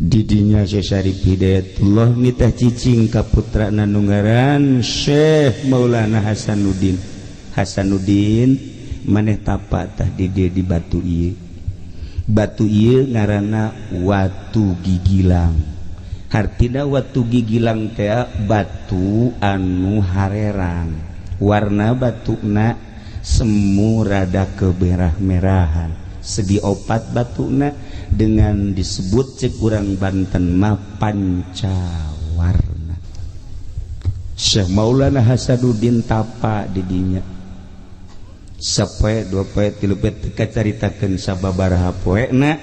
Didinya Syekh Syarif Hidayatullah nitah cicing ka putrana nu ngaran Syekh Maulana Hasanuddin. Hasanuddin maneh tapa tah di dieu di batu ieu. Batu ieu ngaranna Watu Gigilang. Hartina Watu Gigilang teh batu anu harerang. Warna batuna semu rada kemerah-merahan. Segi opat batuna dengan disebut cek urang Banten mah pancawarna. Syekh Maulana Hasanuddin tapa didinya sapoe dua poe tilu poe teu kacaritakeun sababaraha poena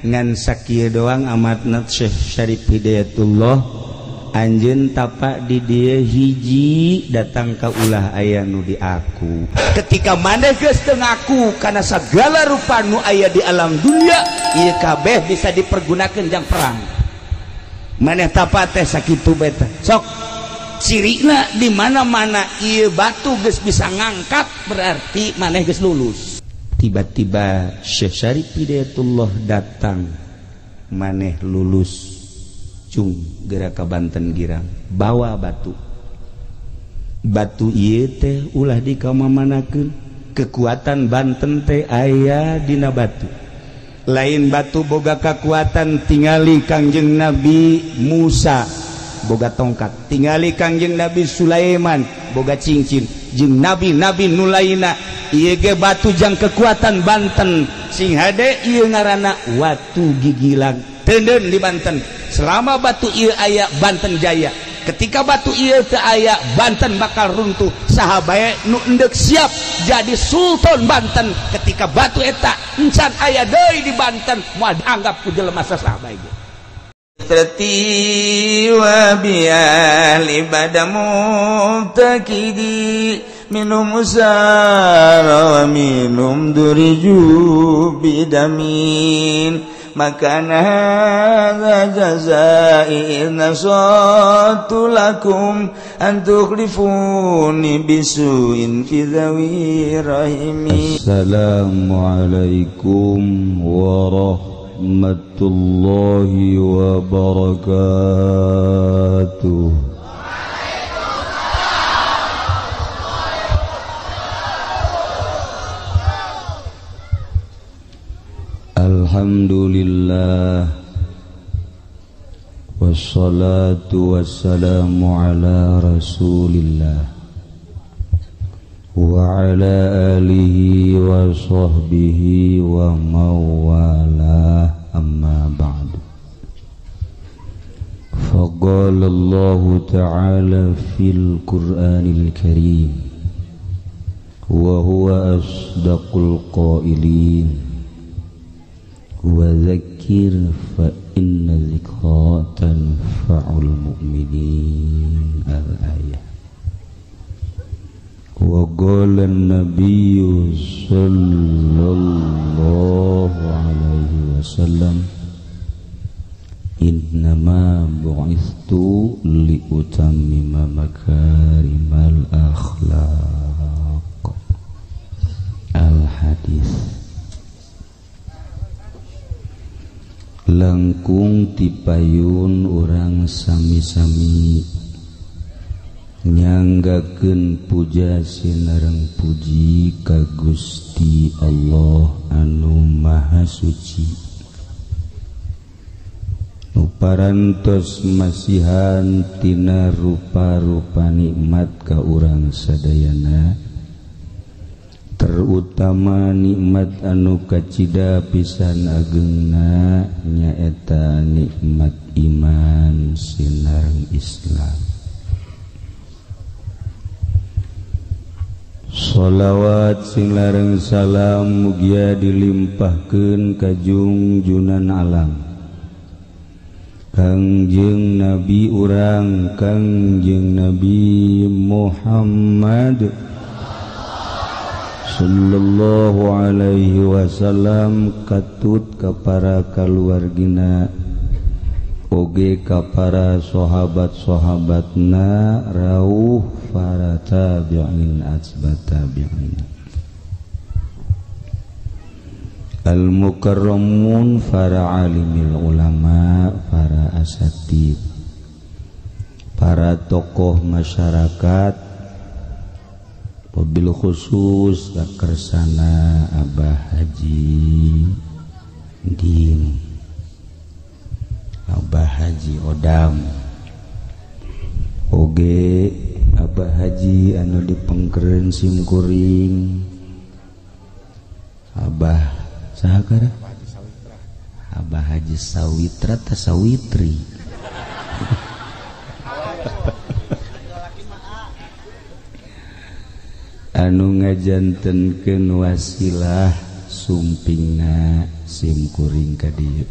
ngan sakieu doang amatna Syekh Syarif Hidayatullah anjeun tapa di dieu hiji datang ka ulah aya nu di aku. Ketika maneh geus teu ngaku kana sagala rupa nu aya di alam dunia, ieu kabeh bisa dipergunakeun jang perang. Maneh tapa teh sakitu bae teh. Sok cirina di mana-mana ieu batu geus bisa ngangkat berarti maneh geus lulus. Tiba-tiba Syekh Syarif Hidayatullah datang, maneh lulus. Cung geura ka Banten Girang bawa batu. Batu ieu teh ulah dikamamanakeun, kekuatan Banten teh aya dina batu. Lain batu boga kekuatan, tingali Kangjeng Nabi Musa boga tongkat, tingali Kangjeng Nabi Sulaiman boga cincin, jeung nabi-nabi nu lainna ieu ge batu jang kekuatan Banten. Sing hade ieu ngaranna Watu Gigilang teuneun di Banten. Selama batu ieu aya Banten jaya. Ketika batu ieu teu aya Banten bakal runtuh. Saha bae nu endek siap jadi sultan Banten ketika batu eta encan aya deui di Banten moal dianggap ku jelema saha bae. Wa bial ibadah mubtakidi minum usara wa minum duriju bidamin makana hadza jazai nasatu lakum an tukhlifuni bisuin fi dhawi rahimi. Assalamualaikum warahmatullahi wabarakatuh. Alhamdulillah wassalatu wassalamu ala rasulillah wa ala alihi wa sahbihi wa mawalah, amma ba'du. Faqala Allah ta'ala fil Qur'anil Karim wa huwa asdaqul qailin. Wa dzakir fa inna dzikra tanfa'ul mu'minin. Al-ayah. Wa qala an-nabiyyu sallallahu alaihi wasallam innama bu'ithtu liutammima makarimal akhlaq. Al-hadis. Langkung tipayun urang sami-sami nyanggakeun puja sinareng puji ka Gusti Allah anu Maha Suci nu parantos masihan tina rupa-rupa nikmat ka urang sadayana, terutama nikmat anu kacida pisan agengna nyaeta nikmat iman sinareng Islam. Sholawat sing lareng salam mugia dilimpahkeun ka jungjunan alam Kangjeng Nabi urang Kangjeng Nabi Muhammad sallallahu alaihi wasallam, katut ka para kaluargina oge ka para sahabat-sahabatna rauh para tabi'in atba tabi'in. Al-mukarramun, para alimil ulama, para asatid, para tokoh masyarakat, wabil khusus kakersana Abah Haji Din, Abah Haji Odam, oge Abah Haji anu dipengkeren simkuring, Abah sahakara Abah Haji Sawitra ta Sawitri. Anu ngajantenkeun wasilah sumpingna simkuring ka dieu.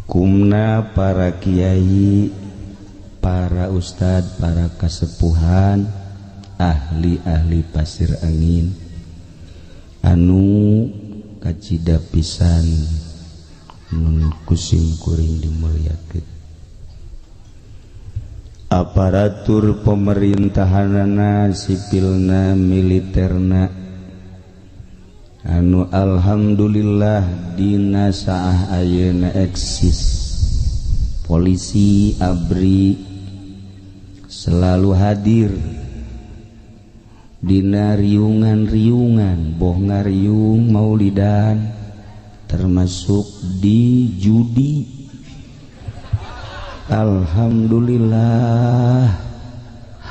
Kumna para kiai, para ustad, para kasepuhan, ahli-ahli pasir angin anu kacida pisan nun kusim kuring dimuliakeun. Aparatur pemerintahanana, sipilna, militerna anu alhamdulillah dina saah ayeuna eksis. Polisi, ABRI selalu hadir dina riungan-riungan, boh ngariung maulidan, termasuk di judi. Alhamdulillah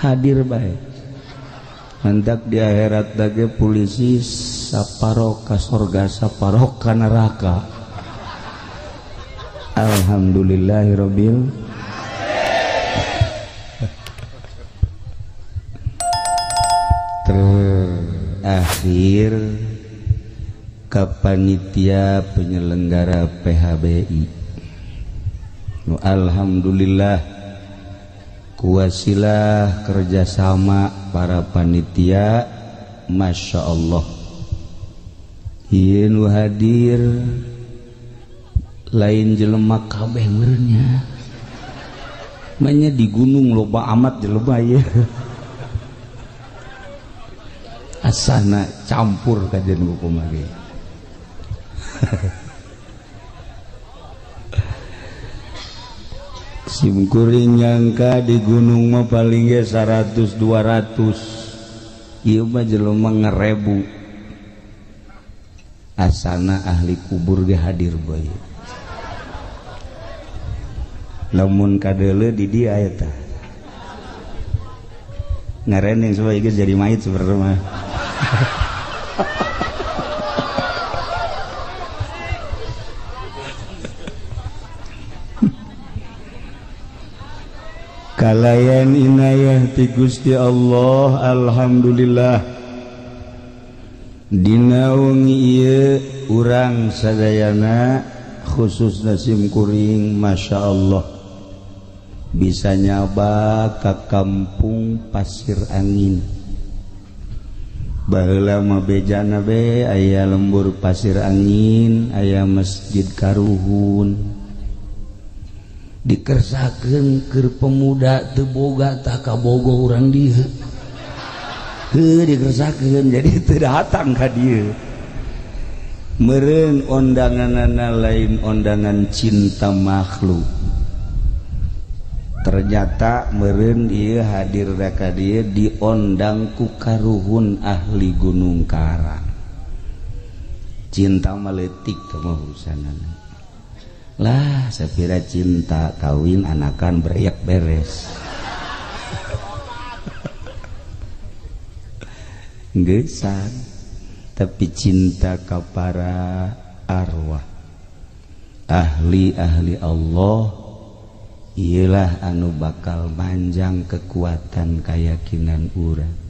hadir baik. Mentak di akhirat dage polisi saparo ka sorga, saparo ka neraka. Alhamdulillahirabbil. Terakhir ka panitia penyelenggara PHBI. Nu alhamdulillah kuwasilah kerjasama para panitia, masya Allah. Ieu nu hadir lain jelema kabeh meureunnya. Manya di gunung loba amat jelema ieu. Asana campur kajian hukum lagi. Simkuring nyangka di gunung mah paling ge 100 200, ieu mah jelema ngerebu. Asana ahli kubur ge hadir bae. Lamun kadeuleu di dieu eta. Ngarening supaya geus jadi mayit sebenarnya mah. Kalayan inayah ti Gusti Allah, alhamdulillah dina wengi ieu urang sadayana khususna simkuring masya Allah bisa nyaba ka kampung Pasir Angin. Baheula mah bejana be aya lembur Pasir Angin, aya masjid Karuhun. Dikersakeun keur pemuda teu boga tah kabogoh urang dieu. Heuh dikersakeun jadi teu datang ka dieu. Meureun ondanganana lain ondangan cinta makhluk. Ternyata meureun ieu hadir ka dieu diondang ku karuhun ahli Gunung Karang. Cinta mah leutik teh mah urusanana. Lah sapira cinta kawin anakan beriak beres. Geusan tapi cinta ka para arwah ahli-ahli Allah ialah anu bakal manjang kekuatan keyakinan urang.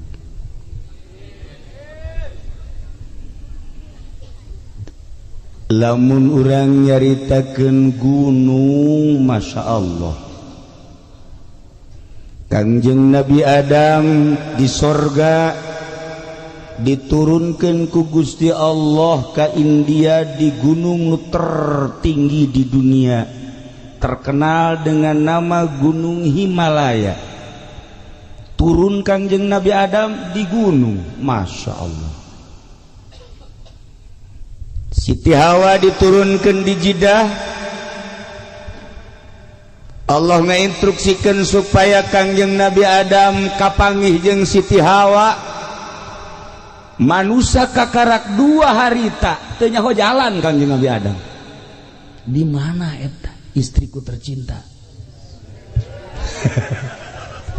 Lamun urang nyaritakeun gunung, masya Allah, Kangjeng Nabi Adam di sorga diturunkan ku Gusti Allah ka India di gunung tertinggi di dunia, terkenal dengan nama Gunung Himalaya. Turun Kangjeng Nabi Adam di gunung, masya Allah. Siti Hawa diturunkan di Jeddah. Allah ngainstruksikan supaya Kangjeng Nabi Adam kapanggih jeung Siti Hawa. Manusia kakarak 2 harita teu nyaho jalan Kangjeng Nabi Adam. Di mana eta istriku tercinta?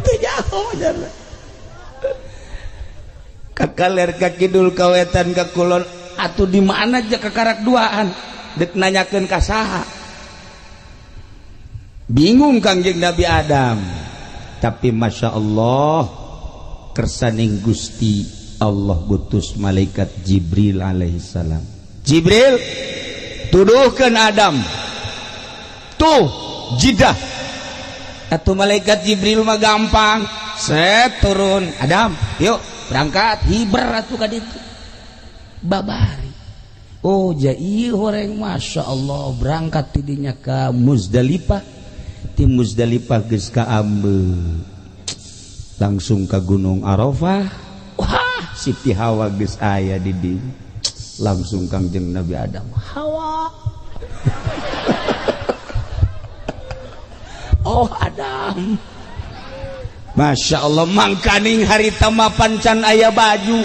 Teu nyaho jalan. Ka kaler ka kidul ka wetan ka kulon atuh di mana aja kakarak duaan dek nanyakeun ka saha. Bingung Kangjeng Nabi Adam. Tapi Masya Allah kersaning Gusti Allah gutus malaikat Jibril alaihissalam. Jibril tuduhkan Adam tuh Jeddah. Atau malaikat Jibril mah gampang, set turun Adam yuk berangkat hiber atuh ka ditu babari. Oh jai horeng Masya Allah berangkat tidinya ka Muzdalifah. Ti Muzdalifah geus ka Ambe langsung ka Gunung Arafah. Wah Siti Hawa geus aya di dieu. Langsung Kangjeng Nabi Adam Hawa. Oh Adam, Masya Allah mangkaning harita mapan can aya baju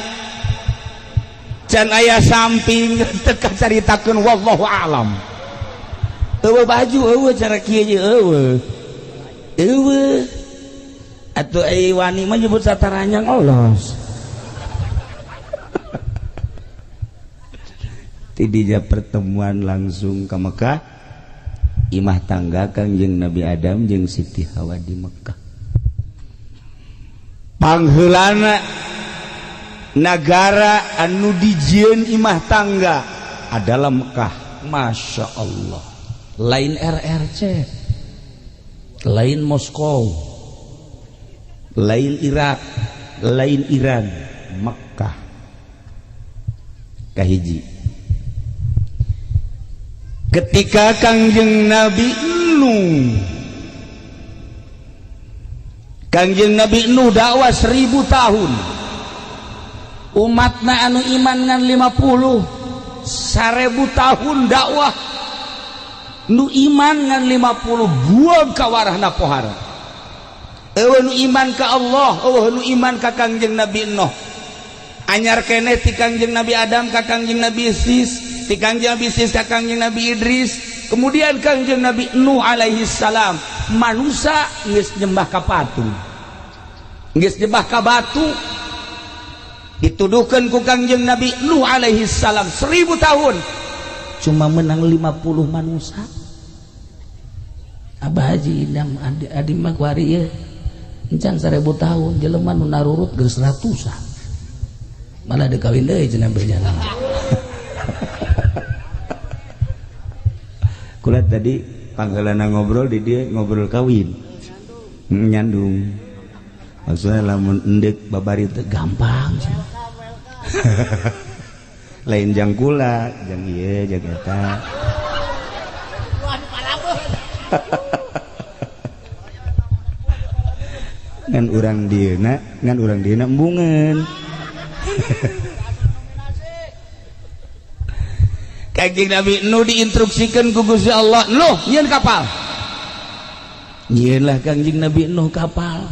can aya samping teka caritakeun wallahu alam. Eueuh baju eueuh cara kieu ye eueuh eueuh atuh ai wani mah nyebut sataranyang olos. Tidinya pertemuan langsung ke Mekah, imah tangga Kangjeng Nabi Adam jeung Siti Hawa di Mekah. Pangheulana nagara anu dijieun imah tangga adalah Mekah. Masya Allah, lain RRC, lain Moskow, lain Irak, lain Iran, Mekah. Kahiji ketika Kangjeng Nabi Nuh, Kangjeng Nabi Nuh dakwah 1000 tahun, umatna anu iman ngan 50, 1000 tahun dakwah nu iman ngan 50 buang ka warahna pohara. Eueuh nu iman ka Allah, eueuh nu iman ka Kangjeng Nabi Nuh. Anyar keneh ti Kangjeng Nabi Adam ka Kangjeng Nabi Sis, ti Kangjeng Nabi Sis ka Kangjeng Nabi Idris, kemudian Kangjeng Nabi Nuh alaihi salam. Manusia geus nyembah ka patung, geus nyembah ka batu. Dituduhkeun ku Kangjeng Nabi Nuh alaihi salam 1000 tahun cuma menang 50 manusia. Abah Haji Idam adi mah kuari ieu encan 1000 tahun jelema nu narurut geus ratusan. Malah ada kawin deui cenah berjalan. Kula tadi panggalana ngobrol di dia ngobrol kawin. Nyandung. Maksudnya lamun endek babari teh gampang. Lain jang kula, jang ieu jang eta. Ngan urang dieuna, ngan urang dieuna embungeun. Kangjeng Nabi Nuh diinstruksikan ku Gusti Allah, Nuh nyieun kapal. Nyieunlah Kangjeng Nabi Nuh kapal.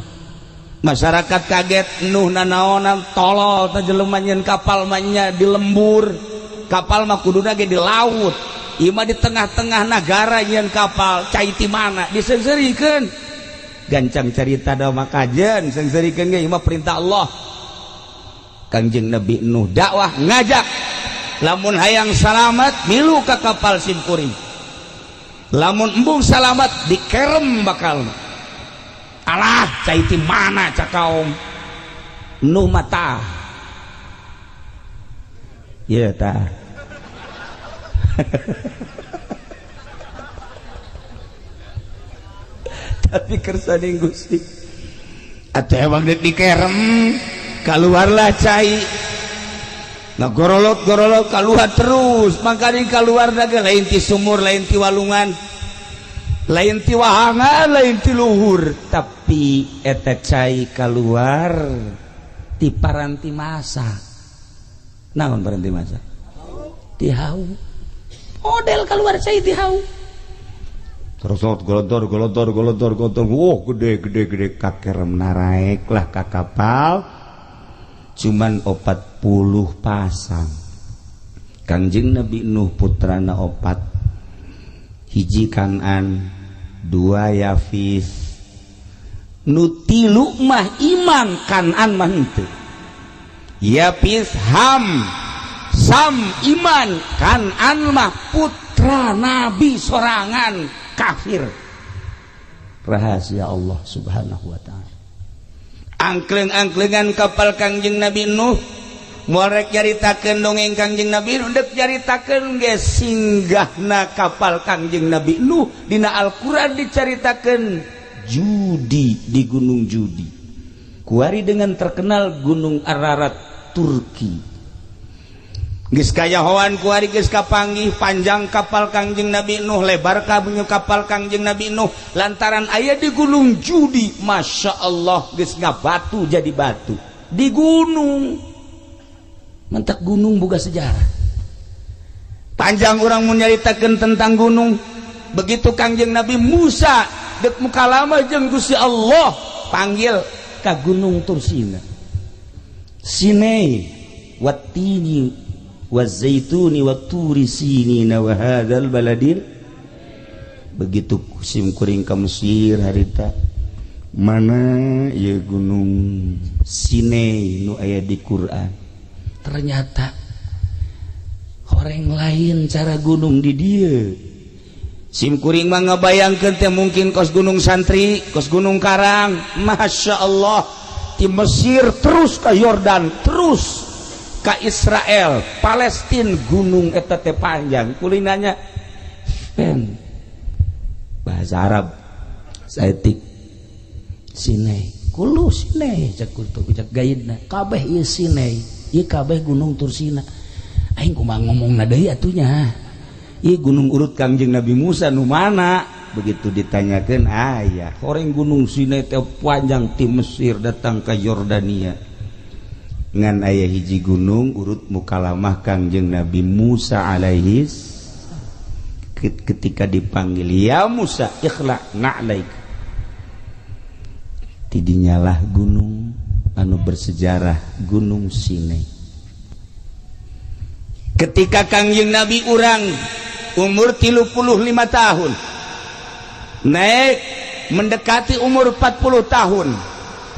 Masyarakat kaget, Nuh nanaonan tolol teh jelema nyieun kapal mah nya di lembur. Kapal mah kuduna ge di laut. Ieu mah di tengah-tengah nagara nyieun kapal, cai ti mana? Diseungseurikeun. Gancang carita da mah kajen, seungseurikeun ge ieu mah perintah Allah. Kangjeng Nabi Nuh dakwah ngajak, lamun hayang salamat milu ka kapal simkuring, lamun embung salamat dikerem bakal. Alah cai ti mana cak kaum Nuh mata ieu tah. Tapi kersaning Gusti atuh emang deuk dikerem keluarlah cai. Nah gorolot-gorolot keluar terus, makanya keluar lagi lain ti sumur, lain ti walungan, lain ti wahangan, lain ti luhur, tapi eta cai keluar ti paranti masa. Naon paranti masa? Ti hau. Model keluar cai ti hau. Terus golontor golontor golontor golontor. Wah, gede gede gede kakerem naraek lah ka kapal. Cuman 40 pasang. Kangjeng Nabi Nuh putrana 4. Hiji Kan'an, 2 Yafis. Nu tilu mah iman, Kan'an mah henteu. Yafis Ham, Sam iman, Kan'an mah putra Nabi sorangan kafir. Rahasia Allah Subhanahu wa ta'ala. Angkleng-angklengan kapal Kangjeng Nabi Nuh moal rek nyaritakeun dongeng Kangjeng Nabi Nuh, dek nyaritakeun ge singgahna kapal Kangjeng Nabi Nuh dina Al-Qur'an dicaritakeun Judi di Gunung Judi. Kuari dengan terkenal Gunung Ararat Turki. Geus kayahoan kuari geus kapanggih panjang kapal Kangjeng Nabi Nuh, lebar kapal Kangjeng Nabi Nuh lantaran aya di Gunung Judi. Masya Allah geus ngabatu jadi batu di gunung. Mentak gunung boga sejarah. Panjang urang mun nyaritakeun tentang gunung. Begitu Kangjeng Nabi Musa dek mukalama jeung Gusti Allah panggil ka Gunung Tursina. Sinai watini wazaituni waturi sinina wa hadzal baladil. Begitu sim kuring ka Mesir harita, mana ieu gunung Sinai nu aya di Quran. Ternyata horeng lain cara gunung di dieu. Sim kuring mah ngabayangkeun teh mungkin kos Gunung Santri, kos Gunung Karang. Masya Allah, di Mesir terus ke Yordan, terus ka Israel, Palestina, gunung eta teh panjang. Kulinanya pen bahasa Arab saeutik Sinai. Kulu Sinai cek kultu cek gaidna. Kabeh ieu Sinai, ieu kabeh Gunung Tursina. Aing kumaha ngomongna deui atuh nya. Ieu gunung urut Kangjeng Nabi Musa nu mana? Begitu ditanyakeun aya, horeng Gunung Sinai teh panjang ti Mesir datang ka Yordania. Ngan aya hiji gunung urut mukalamah Kangjeng Nabi Musa alaihi ketika dipanggil, ya Musa ikhla na'laik. Tidinyalah gunung anu bersejarah Gunung Sinai. Ketika Kangjeng Nabi urang umur 35 tahun naik mendekati umur 40 tahun,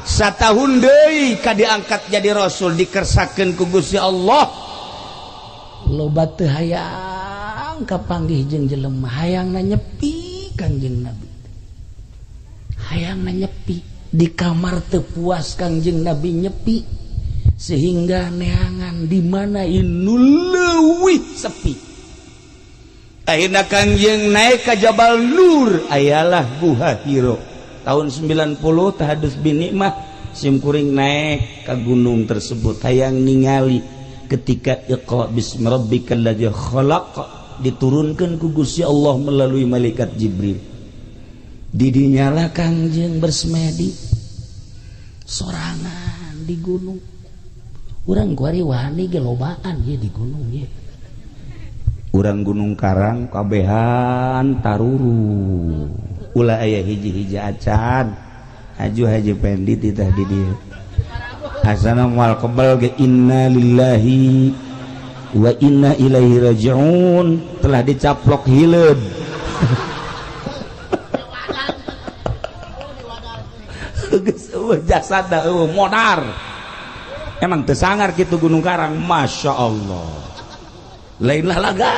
satahun deui ka diangkat jadi rasul, dikersakeun ku Gusti Allah. Loba teu hayang kapanggih jeung jelema, hayangna nyepi Kangjeng Nabi. Hayangna nyepi di kamar teu puas Kangjeng Nabi nyepi sehingga neangan di mana inu leuwih sepi. Akhirna Kangjeng naik ka Jabal Nur, ayalah Guha Hiro. Tahun 90 tahadus bin nikmah sim kuring naik ke gunung tersebut hayang ningali ketika iqra bismi rabbikal ladzi khalaq diturunkan ku Gusti Allah melalui malaikat Jibril. Didinyalah Kangjeng bersemedi sorangan di gunung. Urang kuari wani ge lobaan ye di gunung ye. Urang Gunung Karang kabehan taruru. Ulah aya hiji-hiji acan. Haju Haji Pendi titah di dieu. Asana moal kebel ge inna lillahi wa inna ilaihi rajiun, telah dicaplok hileud. Geus eueuh jasadna eueuh modar. Emang teu sangar kitu Gunung Karang, Masya Allah. Lainlah laga.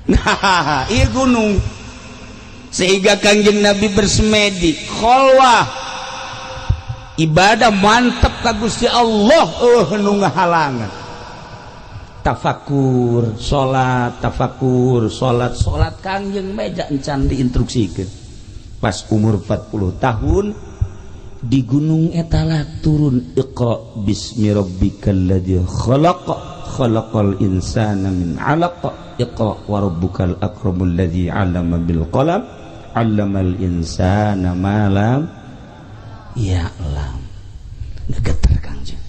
Nah, ieu gunung sehingga Kangjeng Nabi bersemedi kholwah ibadah mantep ka Gusti Allah, nu ngahalangan. Tafakur, salat, tafakur, salat, salat Kangjeng meja encan diinstruksikeun. Pas umur 40 tahun di gunung etala turun iqra bismi rabbikal ladzi khalaq khalaqal insana min 'alaq iqra wa rabbukal akramul ladzi 'allama bil qalam 'allamal insana ma lam ya'lam. Gegeter Kangjeng,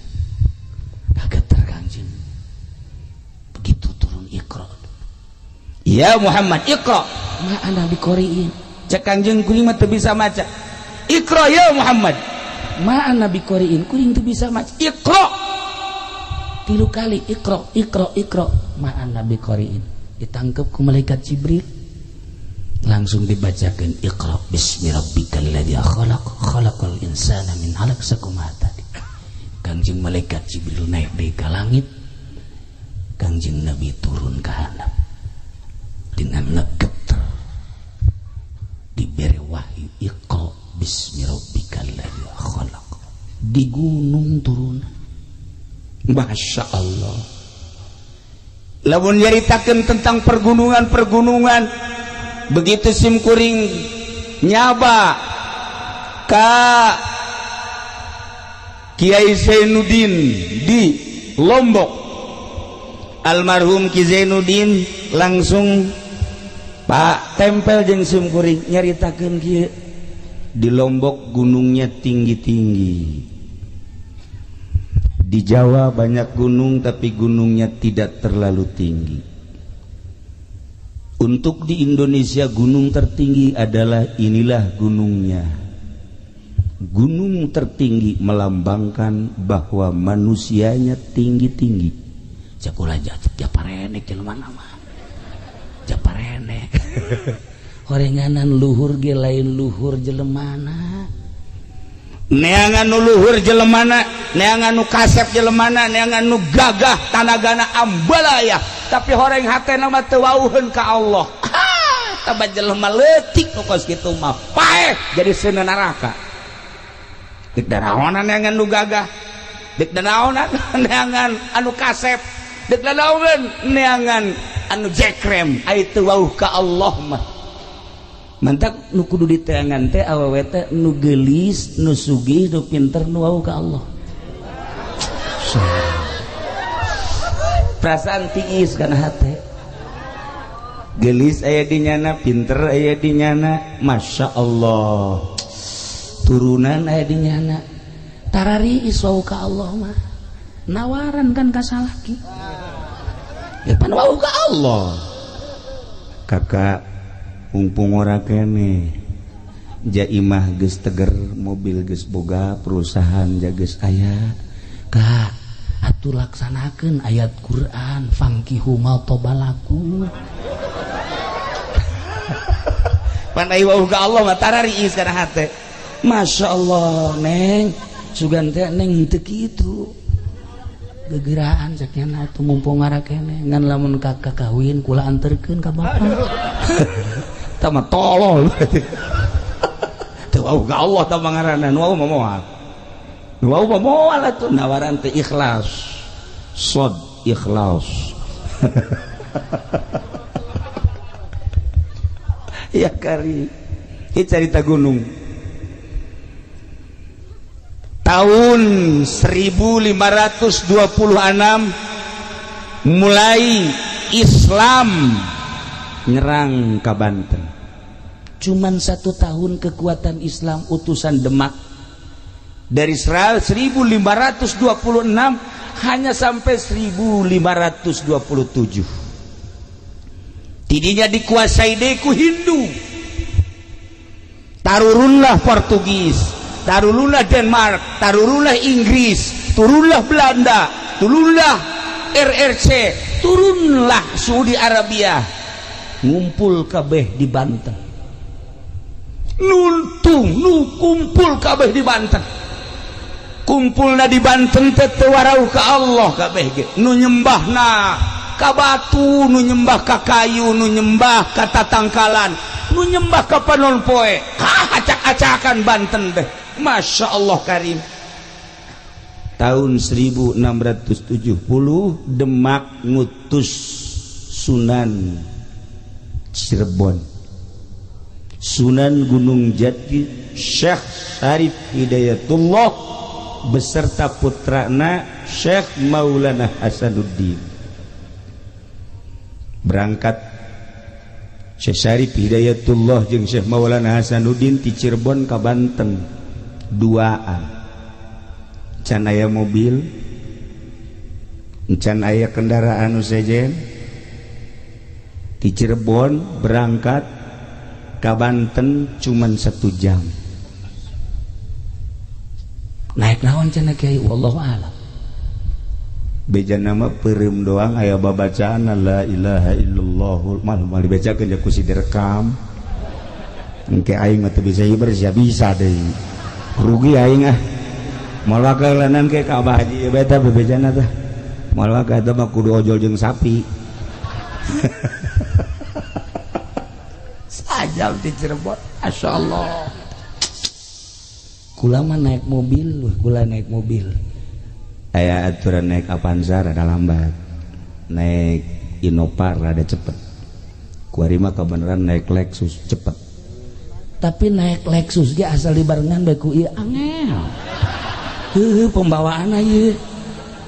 gegeter Kangjeng. Ya Muhammad iqra ma ana biqoriin. Cek Kangjeng kuring mah teu bisa maca. Iqra ya Muhammad ma ana biqoriin, kuring teu bisa maca. Iqra 3 kali, iqra iqra iqra ma ana biqoriin. Ditangkep ku malaikat Jibril, langsung dibacakan iqra bismi rabbikal ladzi khalaq khalaqal insana min 'alaq sakumaha tadi. Kangjeng malaikat Jibril naik deui ka langit, Kangjeng Nabi turun ka handap dengan ngegeter diberi wahyu iqra bismi rabbikal ladzi khalaq. Di gunung turun. Masya Allah. Lamun nyaritakeun tentang pergunungan-pergunungan, begitu sim kuring nyaba ka Kiai Zainuddin di Lombok, almarhum Ki Zainuddin langsung Pak tempel jeung sim kuring nyaritakeun kieu, di Lombok gunungnya tinggi-tinggi, di Jawa banyak gunung tapi gunungnya tidak terlalu tinggi. Untuk di Indonesia gunung tertinggi adalah inilah gunungnya. Gunung tertinggi melambangkan bahwa manusianya tinggi-tinggi. Cakula japarenek jelema mah. Japarenek. Horenganan luhur ge lain luhur jelemana. Neangan nu luhur jelemana, neangan nu kasep jelemana, neangan nu gagah tanagana ambalaya, tapi horeng hatena mah teu wauheun ka Allah. Taba jelema leutik nu kos kitu mah paeh jadi seuneu neraka. Dek daraonan neangan nu gagah, dek daraonan neangan anu kasep, dek daraonan neangan anu jekrem, ai teu wauh ka Allah mah. Mantak nu kudu diteangan teh awewe teh nu geulis, nu sugih, nu pinter, nu wau ka Allah. Perasaan tiis kana hate. Geulis aya di nyana, pinter aya di nyana, Masya Allah. Turunan aya di nyana. Tarariis wau ka Allah mah. Nawaran kan ka salaki. Ya pan wau ka Allah. Kakak mumpung ora kene jaimah geus teger, mobil geus boga, perusahaan geus aya. Kak, atuh laksanakeun ayat Quran fangkihu ma tobalakum. Pan ai wau ka Allah mah tarariis kana hate. Masya Allah, Neng, sugan teh Neng teu kitu. Gegeraan cek nya atuh mumpung ora kene ngan lamun kakak kawin kula anterkeun ka bapak. Tama tolol. Teu wau ka Allah tah ngaranna, nu wau mah moal. Nu wau mah moal atuh nawaran teh ikhlas. Sod ikhlas. Ya kari. Ieu carita gunung. Tahun 1526 mulai Islam nyerang ke Banten. Cuman 1 tahun kekuatan Islam utusan Demak dari 1526 hanya sampai 1527. Tidinya dikuasai deku Hindu. Tarurunlah Portugis, tarurunlah Denmark, tarurunlah Inggris, turunlah Belanda, turunlah RRC, turunlah Saudi Arabia. Ngumpul kabeh di Banten. Nuntung nu kumpul kabeh di Banten. Kumpulna di Banten teh teu warauh ka Allah kabeh ge. Nu nyembahna ka batu, nu nyembah ka kayu, nu nyembah ka tatangkalan, nu nyembah ka panon poe. Acak-acakan Banten teh. Masya Allah karim. Tahun 1670 Demak ngutus Sunan Cirebon, Sunan Gunung Jati, Syekh Syarif Hidayatullah beserta putrana Syekh Maulana Hasanuddin. Berangkat Syekh Syarif Hidayatullah jeung Syekh Maulana Hasanuddin ti Cirebon ka Banten duaan. Can aya mobil, can aya kendaraan nu sejen. Di Cirebon berangkat ke Banten cuman 1 jam. Naik naon cenah kiai wallahu a'lam. Beja nama peureum doang aya babacaan la ilaha illallah malah mal dibacakeun ja ku si direkam. Engke aing mah teu bisa hiber sia bisa deui. Rugi aing ah. Moal wakalanan ke ka Abah Haji ieu teh bebejana teh. Moal wakal eta mah kudu ojol jeung sapi. Sajam di Cirebon, Masya Allah. Kula mah naik mobil, kula naik mobil. Aya aturan naik Avanza rada lambat, naik Innova rada cepet. Kuari mah kebenaran naik Lexus cepet. Tapi naik Lexus ge asal dibarengan bae ku ieu angel. Heuh pembawaan ieu.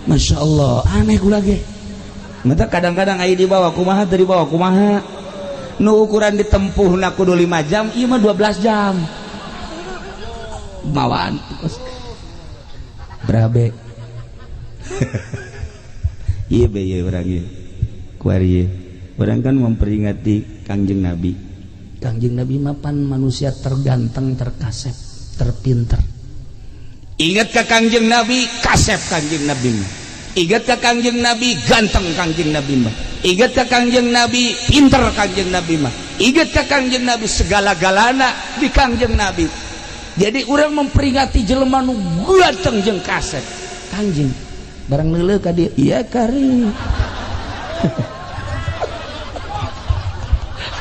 Masya Allah, aneh kula ge. Mata kadang-kadang aya dibawa kumaha teu dibawa kumaha. Nu ukuran ditempuhna kudu 5 jam, ieu mah 12 jam. Bawaan berabe. Iya be ieu urang ieu. Kuari ieu. Urang kan memperingati Kangjeng Nabi. Kangjeng Nabi mah pan manusia terganteng, terkasep, terpinter. Ingat ka Kangjeng Nabi, kasep Kangjeng Nabi mah. Ingat ka Kangjeng Nabi, ganteng Kangjeng Nabi mah. Ingat ka Kangjeng Nabi, pinter Kangjeng Nabi mah. Ingat ka Kangjeng Nabi segala-galana di Kangjeng Nabi. Jadi urang memperingati jelema nu ganteng jeung kasep. Kangjeng barang leuleuh ka dieu, iya kari.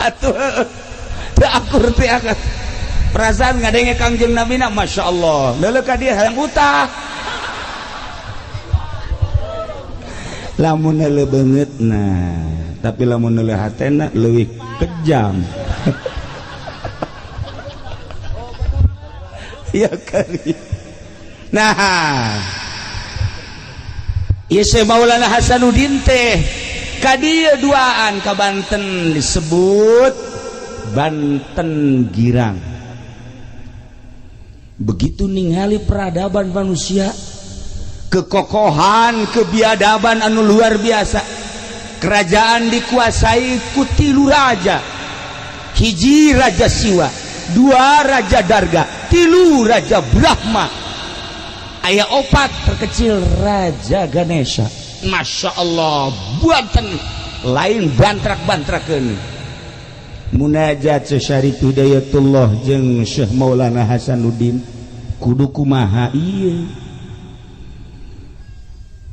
Atuh teu akur teh akan. Perasaan ngadenge Kangjeng Nabi na Masya Allah. Leuleuh ka dieu hayang utah. Lamun leuleuh beungeutna, tapi lamun leuleuh hatena leuwih kejam. Ya kali. Nah, ieu Syekh Maulana Hasanuddin teh ka dieu duaan ka Banten disebut Banten Girang. Begitu ningali peradaban manusia, kekokohan, kebiadaban anu luar biasa. Kerajaan dikuasai ku 3 raja. Hiji raja Siwa, 2 raja Darga, 3 raja Brahma, aya 4 terkecil raja Ganesha. Masya Allah, buatan lain bantrak-bantrakeun. Munajat Syarif Hidayatullah jeung Syekh Maulana Hasanuddin kudu kumaha ieu.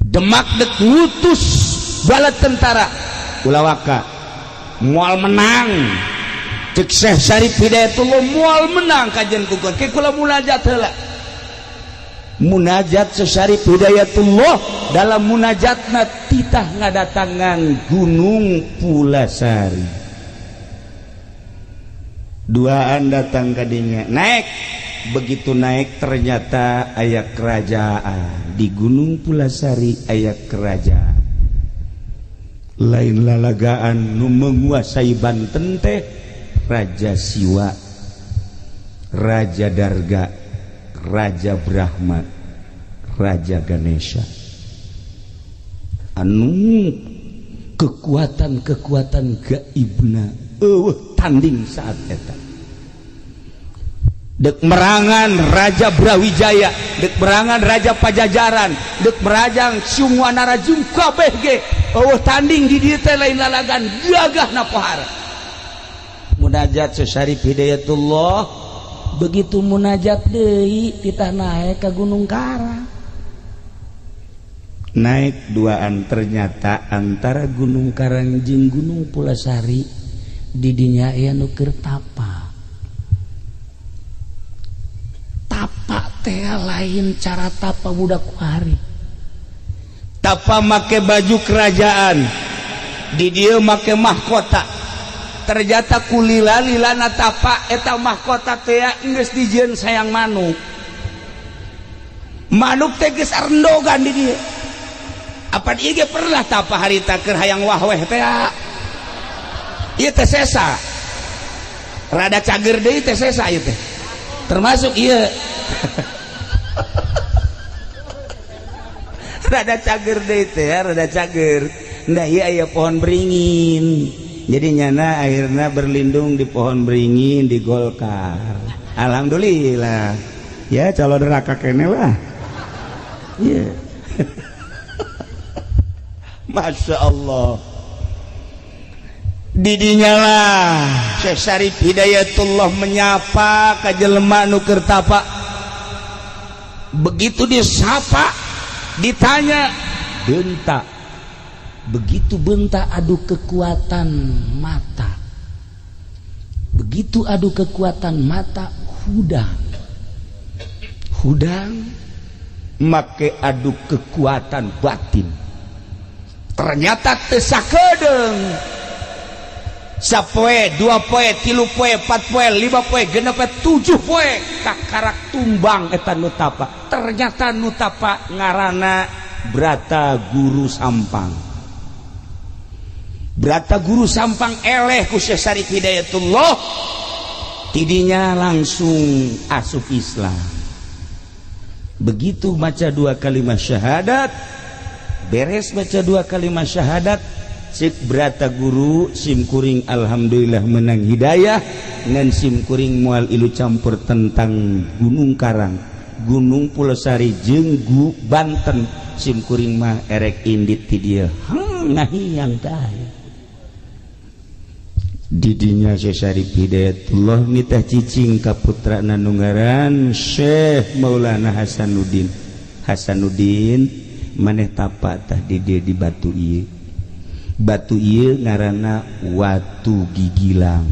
Demak dek ngutus bala tentara ulawaka moal menang. Cek Syekh Syarif Hidayatullah moal menang kajian kukuan ke kula munajat heula. Munajat Syekh Syarif Hidayatullah dalam munajatna titah ngadatangan Gunung Pulasari. Duaan datang kadinya naik, begitu naik ternyata aya kerajaan di Gunung Pulasari, aya kerajaan lain lalagaan nu menguasai Banten teh Raja Siwa, Raja Darga, Raja Brahma, Raja Ganesha. Anu kekuatan-kekuatan gaibna eueuh tanding saat eta. Dek merangan Raja Brawijaya, dek merangan Raja Pajajaran, dek merajang Sungwanara jeung kabeh ge eueuh tanding di dieu teh lain lalagan gagahna pohara. Munajat Syekh Syarif Hidayatullah begitu munajat deui titah naek ka Gunung Karang. Naik duaan ternyata antara Gunung Karang jeung Gunung Pulasari di dinya aya nu keur tapa. Tapa teh lain cara tapa budak kuari. Tapa make baju kerajaan, di dieu make mahkota. Ternyata kulila-lilana tapa eta mahkota teh geus dijieun sayang manuk. Manuk teh geus arendogan di dieu. Apan ieu ge pernah tapa harita keur hayang wahweh teh. Ieu teh sesa. Rada cager deui teh sesa ieu teh. Termasuk ieu. Rada cager deui teh, rada cager. Nah ieu aya pohon beringin. Jadi nyana akhirnya berlindung di pohon beringin di Golkar. Alhamdulillah. Ya calon neraka kene lah. Iya. Masya Allah. Didinya lah Syekh Syarif Hidayatullah menyapa ka jelema nu keur tapa. Begitu disapa, ditanya, bentak. Begitu bentak adu kekuatan mata. Begitu adu kekuatan mata hudang. Hudang make adu kekuatan batin. Ternyata teu sakedeung. Sapoe, dua poe, tilu poe, empat poe, lima poe, genep poe, tujuh poe kakarak tumbang eta nu tapa. Ternyata nu tapa ngaranna Brata Guru Sampang. Brata Guru Sampang eleh ku Syekh Syarif Hidayatullah, tidinya langsung asup Islam. Begitu baca dua kalimat syahadat, beres baca dua kalimat syahadat, cik Brata Guru simkuring alhamdulillah menang hidayah ngan simkuring mual ilu campur tentang Gunung Karang, Gunung Pulosari jeung Banten, simkuring mah erek indit ti dieu. Ngahiyang tah. Didinya Syekh Syarif Hidayatullah nitah cicing ka putrana nu ngaran Syekh Maulana Hasanuddin. Hasanuddin maneh tapa tah di dieu di batu ieu. Batu ieu ngaranna Watu Gigilang.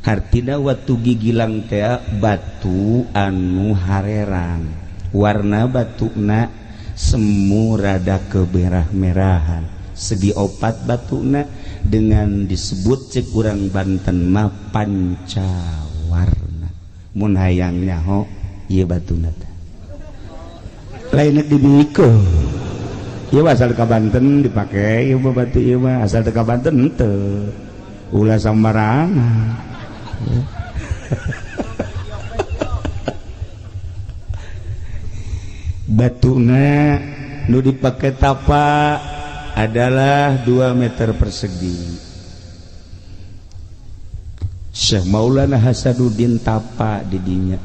Hartina Watu Gigilang teh batu anu harerang. Warna batuna semu rada kemerah-merahan. Segi opat batuna dengan disebut cek urang Banten mah pancawarna. Mun hayang nyaho ieu batuna teh. Lain dibikeun. Ieu asal ka Banten dipake, ieu mah batu ieu mah asal teu ka Banten henteu. Ulah sambarangan. Batuna nu dipake tapa adalah 2 meter persegi. Syekh Maulana Hasanuddin tapa didinya.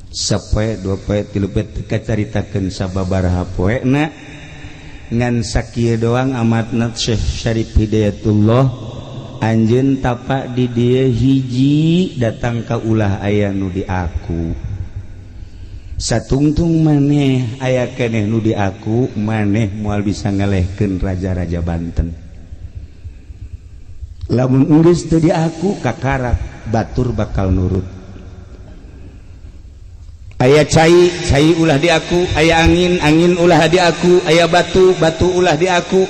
Sapoe, dua poe, tilu poe teu kacaritakeun sababaraha poena. Ngan sakieu doang amatna Syekh Syarif Hidayatullah anjeun tapa di dieu hiji datang ka ulah aya nu di aku. Satungtung maneh aya keneh nu di aku, maneh moal bisa ngalehkeun raja-raja Banten. Lamun geus teu di aku kakarak batur bakal nurut. Aya cai, cai ulah di aku, aya angin, angin ulah di aku, aya batu, batu ulah di aku,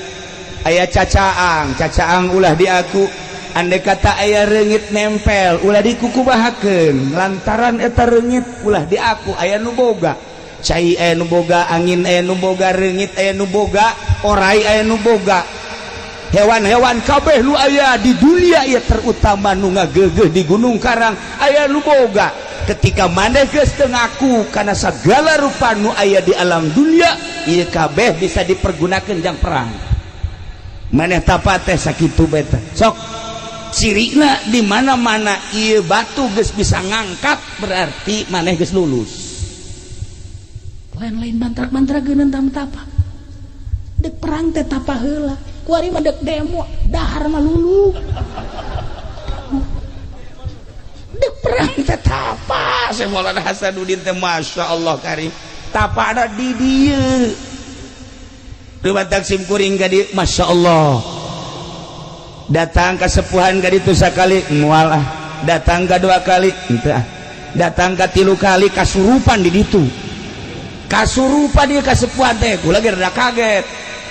aya cacaang, cacaang ulah di aku. Andai kata aya reungit nempel ulah dikukubahakeun, lantaran eta reungit ulah di aku. Aya nu boga cai, aya nu boga angin, aya nu boga reungit, aya nu boga orai, aya nu boga hewan-hewan kabeh nu aya di dunia ieu, terutama nu ngageugeuh di Gunung Karang aya nu boga. Ketika maneh geus teu ngaku kana sagala rupa nu aya di alam dunia ieu kabeh bisa dipergunakeun jang perang. Maneh tapa teh sakitu bae teh. Sok cirina di mana-mana ieu batu geus bisa ngangkat berarti maneh geus lulus. Lain-lain mantra-mantra geuneun tapa. Dek perang teh tapa heula. Kuari mah dek demo, dahar mah lulu. Dek perang teh tapa. Syekh Maulana Hasanuddin teh Masya Allah karim. Tapana di dieu. Dumatak sim kuring ka dieu Masya Allah. Datang ka sepuhan ka ditu sakali moal ah, datang ka dua kali henteu ah, datang ka tilu kali kasurupan di ditu. Kasurupan dia kasepuhan teh kula ge rada kaget.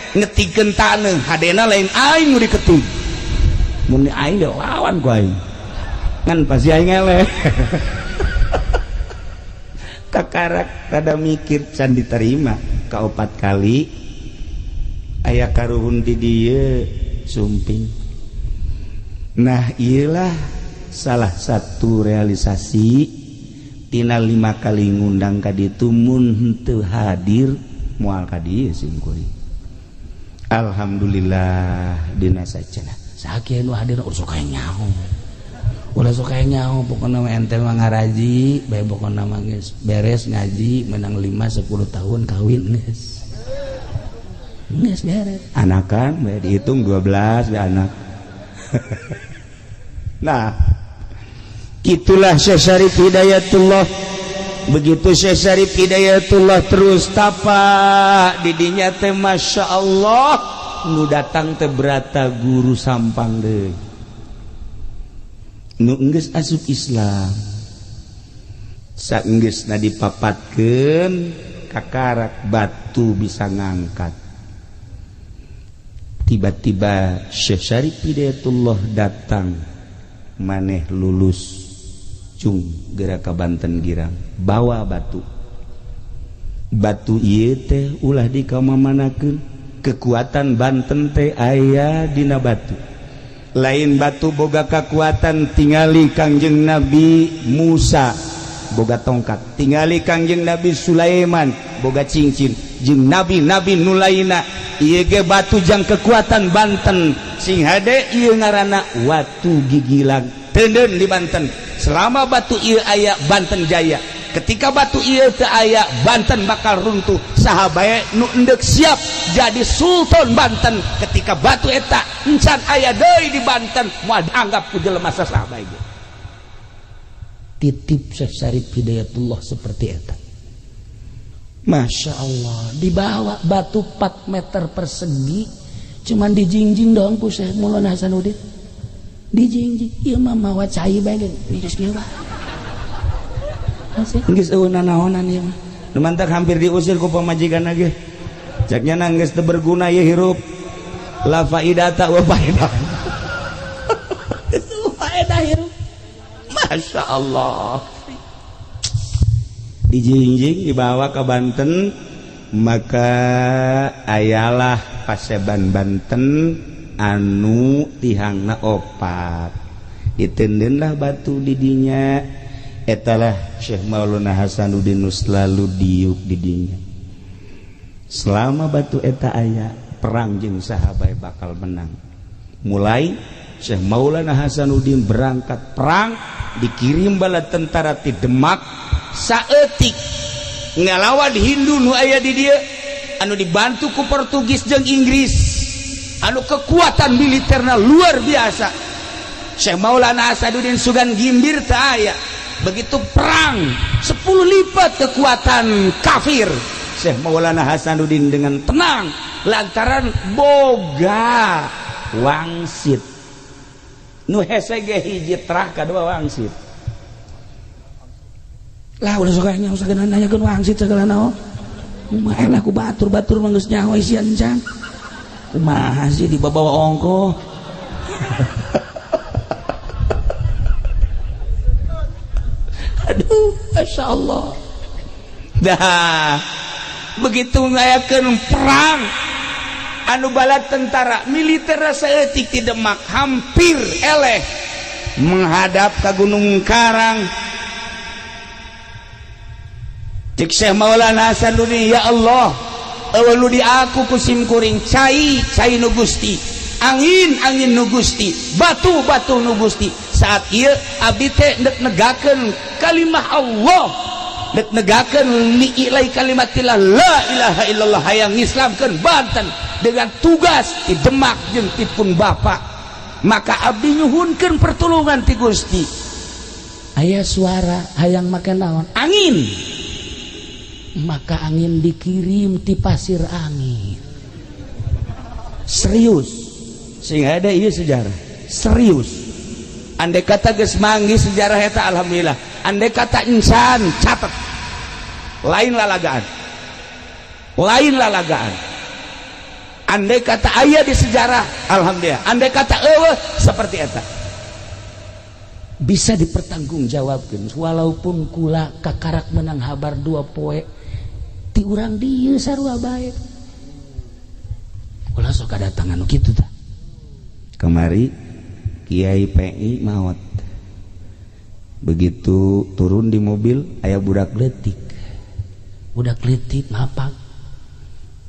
Ngetikeun taneuh hadena lain aing nu diketik. Mun aing ge lawan ku aing. Ngan pasti aing eleh. Kakarak rada mikir can diterima ka opat kali aya karuhun di dieu sumping. Nah iyalah salah satu realisasi tina 5 kali ngundang ka ditu mun henteu hadir moal ka dieu simkuring. Alhamdulillah dina sacana. Saha kiai nu hadir ulah sok hayang nyaho. Ulah sok hayang nyaho pokona mah ente mah ngaraji bae pokona mah geus beres ngaji menang 5 10 tahun kawin geus. Geus beres. Anakan bae dihitung 12 bae anak. Nah, itulah Syekh Syarif Hidayatullah. Begitu Syekh Syarif Hidayatullah terus tapak didinya teh Masya Allah nu datang teh berata guru sampang deui nu enggeus asup Islam saenggeusna dipapatkeun kakarak batu bisa ngangkat. Tiba-tiba Syekh Syarif Hidayatullah datang maneh lulus cung gerak ka Banten Girang bawa batu. Batu ieu teh ulah dikamamanakeun, kekuatan Banten teh aya dina batu. Lain batu boga kekuatan tingali Kangjeng Nabi Musa boga tongkat, tingali Kangjeng Nabi Sulaiman boga cincin, jeung nabi-nabi nu lainna ieu ge batu jang kekuatan Banten. Sing hade ieu ngaranna watu gigilang teuneun di Banten. Selama batu ieu aya Banten jaya. Ketika batu ieu teu aya Banten bakal runtuh. Saha bae nu endek siap jadi sultan Banten ketika batu eta encan aya deui di Banten moal dianggap ku jelema saha bae. Titip Syekh Syarif Hidayatullah seperti eta. Masya Allah, dibawa batu 4 meter persegi cuman dijingjing doang ku Syekh Maulana Hasanuddin. Dijingjing ieu mah mawa cai bae geus kieu bae. Geus eueuh nanaonan ieu mah. Nu mantak hampir diusir ku pamajikan ge. Cek nya geus teu berguna ieu hirup. La faidata wa faedah. Geus faedah hirup. Masya Allah. Dijingjing dibawa ke Banten, maka ayalah paseban Banten anu tihangna opat. Ditendenlah batu didinya. Etalah Syekh Maulana Hasanuddin nu selalu diuk didinya. Selama batu eta aya, perang jeung saha bae bakal menang. Mulai Syekh Maulana Hasanuddin berangkat perang, dikirim bala tentara ti Demak saeutik ngalawan Hindu nu aya di dieu anu dibantu ku Portugis jeung Inggris anu kekuatan militerna luar biasa. Syekh Maulana Hasanuddin sugan gimbir teu aya. Begitu perang 10 lipat kekuatan kafir, Syekh Maulana Hasanuddin dengan tenang lantaran boga wangsit nu hese ge hiji terah kadua wangsit. Lah ulah sok nyaho sagala nanyakeun wangsit sagala naon. Kumaha lah ku batur-batur mah geus nyaho isian can. Kumaha sih dibawa ongkoh. Aduh, Masya Allah. Dah begitu ngayakeun perang anu bala tentara militer saeutik ti Demak hampir eleh menghadap ka Gunung Karang. Cek Syekh Maulana Hasanuddin, ya Allah, eueuh nu di aku ku simkuring cai cai nu Gusti, angin angin nu Gusti, batu batu nu Gusti. Saat ieu abdi teh ndek negakeun kalimah Allah, ndek negakeun li'ilai kalimatillah la ilaha illallah, hayang ngislamkeun Banten dengan tugas di Demak jeung ti pun bapa. Maka abdi nyuhunkeun pertolongan ti Gusti. Aya suara hayang make naon? Angin. Maka angin dikirim ti pasir angin. Serius sing ada ieu sejarah serius. Andai kata geus manggih sejarah eta alhamdulillah. Andai kata insan catat, lain lalagaan, lain lalagaan. Andai kata aya di sejarah alhamdulillah. Andai kata eueuh seperti eta bisa dipertanggungjawabkeun. Walaupun kula kakarak menang habar 2 poe ti urang dieu sarua bae. Ulah sok kadatangan nu kitu tah. Kamari Kiai PI maot. Begitu turun di mobil aya budak leutik. Budak leutik ngapak.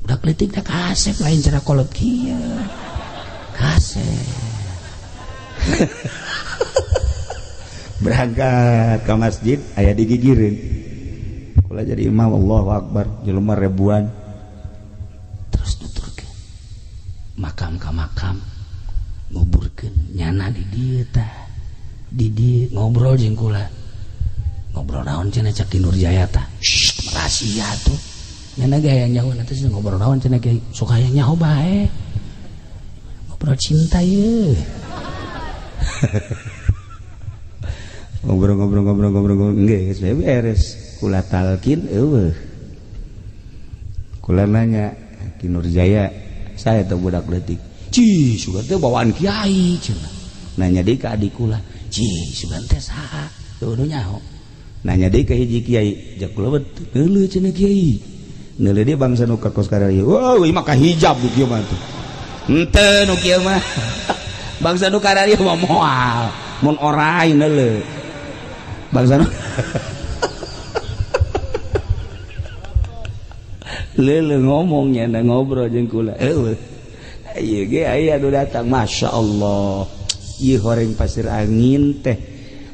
Budak leutik teh kasep lain cara kolot kieu. Kasep. Berangkat ke masjid aya digigireun. Kula jadi imam, Allahu Akbar, jelema ribuan. Terus nuturkeun makam ka makam nguburkeun nyana di dieu tah. Di dieu ngobrol jeung kula. Ngobrol naon cenah cak Ki Nurjaya tah. Shh, rahasia tuh. Nyana ge hayang nyaho nanti ngobrol naon cenah ge sok hayang nyaho bae. Ngobrol cinta ye. Ngobrol-ngobrol-ngobrol-ngobrol geus beres. Kula talkin eueuh. Kula nanya Ki Nurjaya, saya teh budak leutik. Ci, sugan teh bawaan kiai cenah. Nanya deui ka adik kula, ci, sugan teh saha? Teu nyaho. Nanya deui ka hiji kiai, jak kula neuleuh cenah kiai. Neuleuh dia bangsa nu ka kos kararieu. Wah, ieu mah ka hijab nu kieu mah tuh. Henteu nu kieu mah. Bangsa nu kararieu mah moal, mun orai neuleuh. Bangsa nu leuleuh ngomongnya na ngobrol jeung kula. Eueuh. Ieu ge aya nu datang, Masya Allah. Ieu horeng pasir angin teh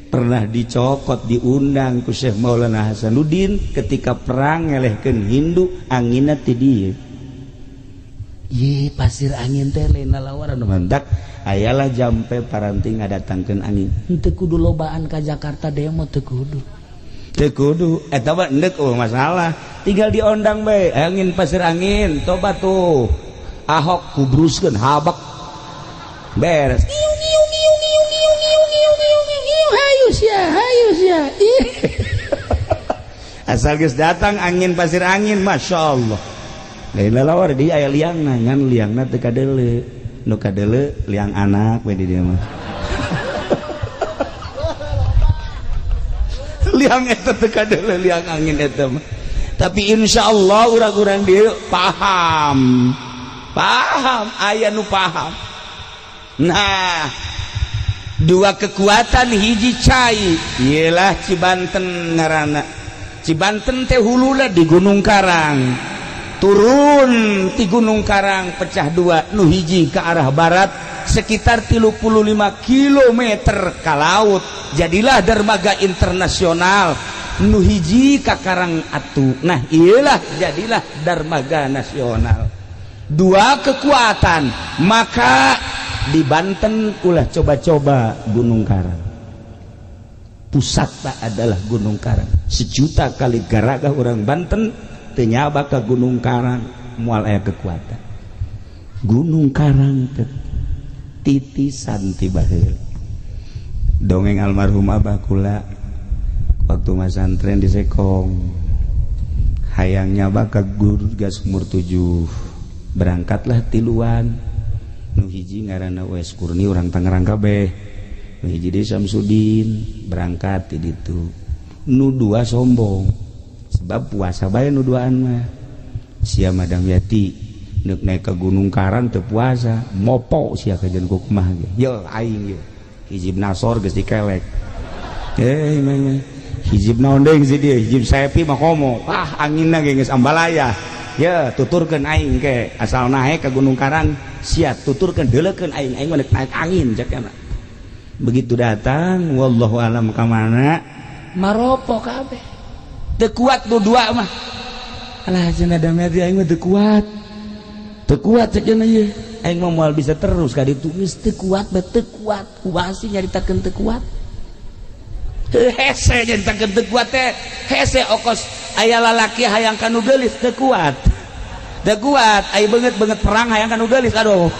pernah dicokot diundang ku Syekh Maulana Hasanuddin ketika perang ngelehkeun Hindu, anginna ti dieu. Ye pasir angin teh lain lalawaran mantak ayalah jampe paranting ngadatangkeun angin. Henteu kudu lobaan ka Jakarta demo teu kudu. Teu kudu eta mah endek eueuh masalah. Tinggal diondang bae angin pasir angin coba tuh. Ahok kubruskeun habak. Beres. Hayu sia, hayu sia. Asal geus datang angin pasir angin, Masya Allah. Lain lalawar di aya liangna, ngan liangna teu kadeuleu. Nu kadeuleu liang anak we di dieu mah. Liang eta teu kadeuleu liang angin eta mah. Tapi insya Allah urang-urang dieu paham. Paham, aya nu paham. Nah, dua kekuatan hiji cai ialah Cibanten ngaranna. Cibanten teh huluna di Gunung Karang. Turun ti Gunung Karang pecah dua, nu hiji ke arah barat sekitar 35 km ke laut. Jadilah dermaga internasional. Nu hiji ka Karang Atu. Nah, iyalah jadilah dermaga nasional. Dua kekuatan, maka di Banten ulah coba-coba Gunung Karang. Pusatna adalah Gunung Karang. Sejuta kali garagah orang Banten teu nyaba ka Gunung Karang, moal aya kekuatan. Gunung Karang teh titisan ti baheula. Dongeng almarhum abah kula waktu masantren di Sekong, hayang nyaba ka guru gas umur 7. Berangkatlah tiluan. Nu hiji ngaranna Wes Kurni urang Tangerang kabeh. Nu hiji deui Samsudin berangkat ti ditu. Nu dua sombong sebab puasa bae nu duaan mah. Sia Madam Yati neuk naik ke Gunung Karang teu puasa, mopo sia kajeun ku kumaha ge. Ye aing ye. Hijib Nasor geus dikelek. Mah hijib naon deui si dieu, hijib Saepi mah komo. Ah anginna ge geus ambalaya. Ya tuturkeun aing ke asal naik ke Gunung Karang sia tuturkeun deuleukeun aing, aing mah naik angin cek mah. Begitu datang wallahu alam ka mana maropo kabeh. Teu kuat nu dua mah. Alah cenah damai aing mah teu kuat. Teu kuat cek cenah ieu. Aing mah moal bisa terus ka ditu geus teu kuat bae teu kuat. Kumaha sih nyaritakeun teu kuat? Hese nyaritakeun teu kuat teh. Hese okos aya lalaki hayang ka nu geulis teu kuat. Teu kuat, aya beungeut-beungeut perang hayang ka nu geulis aduh.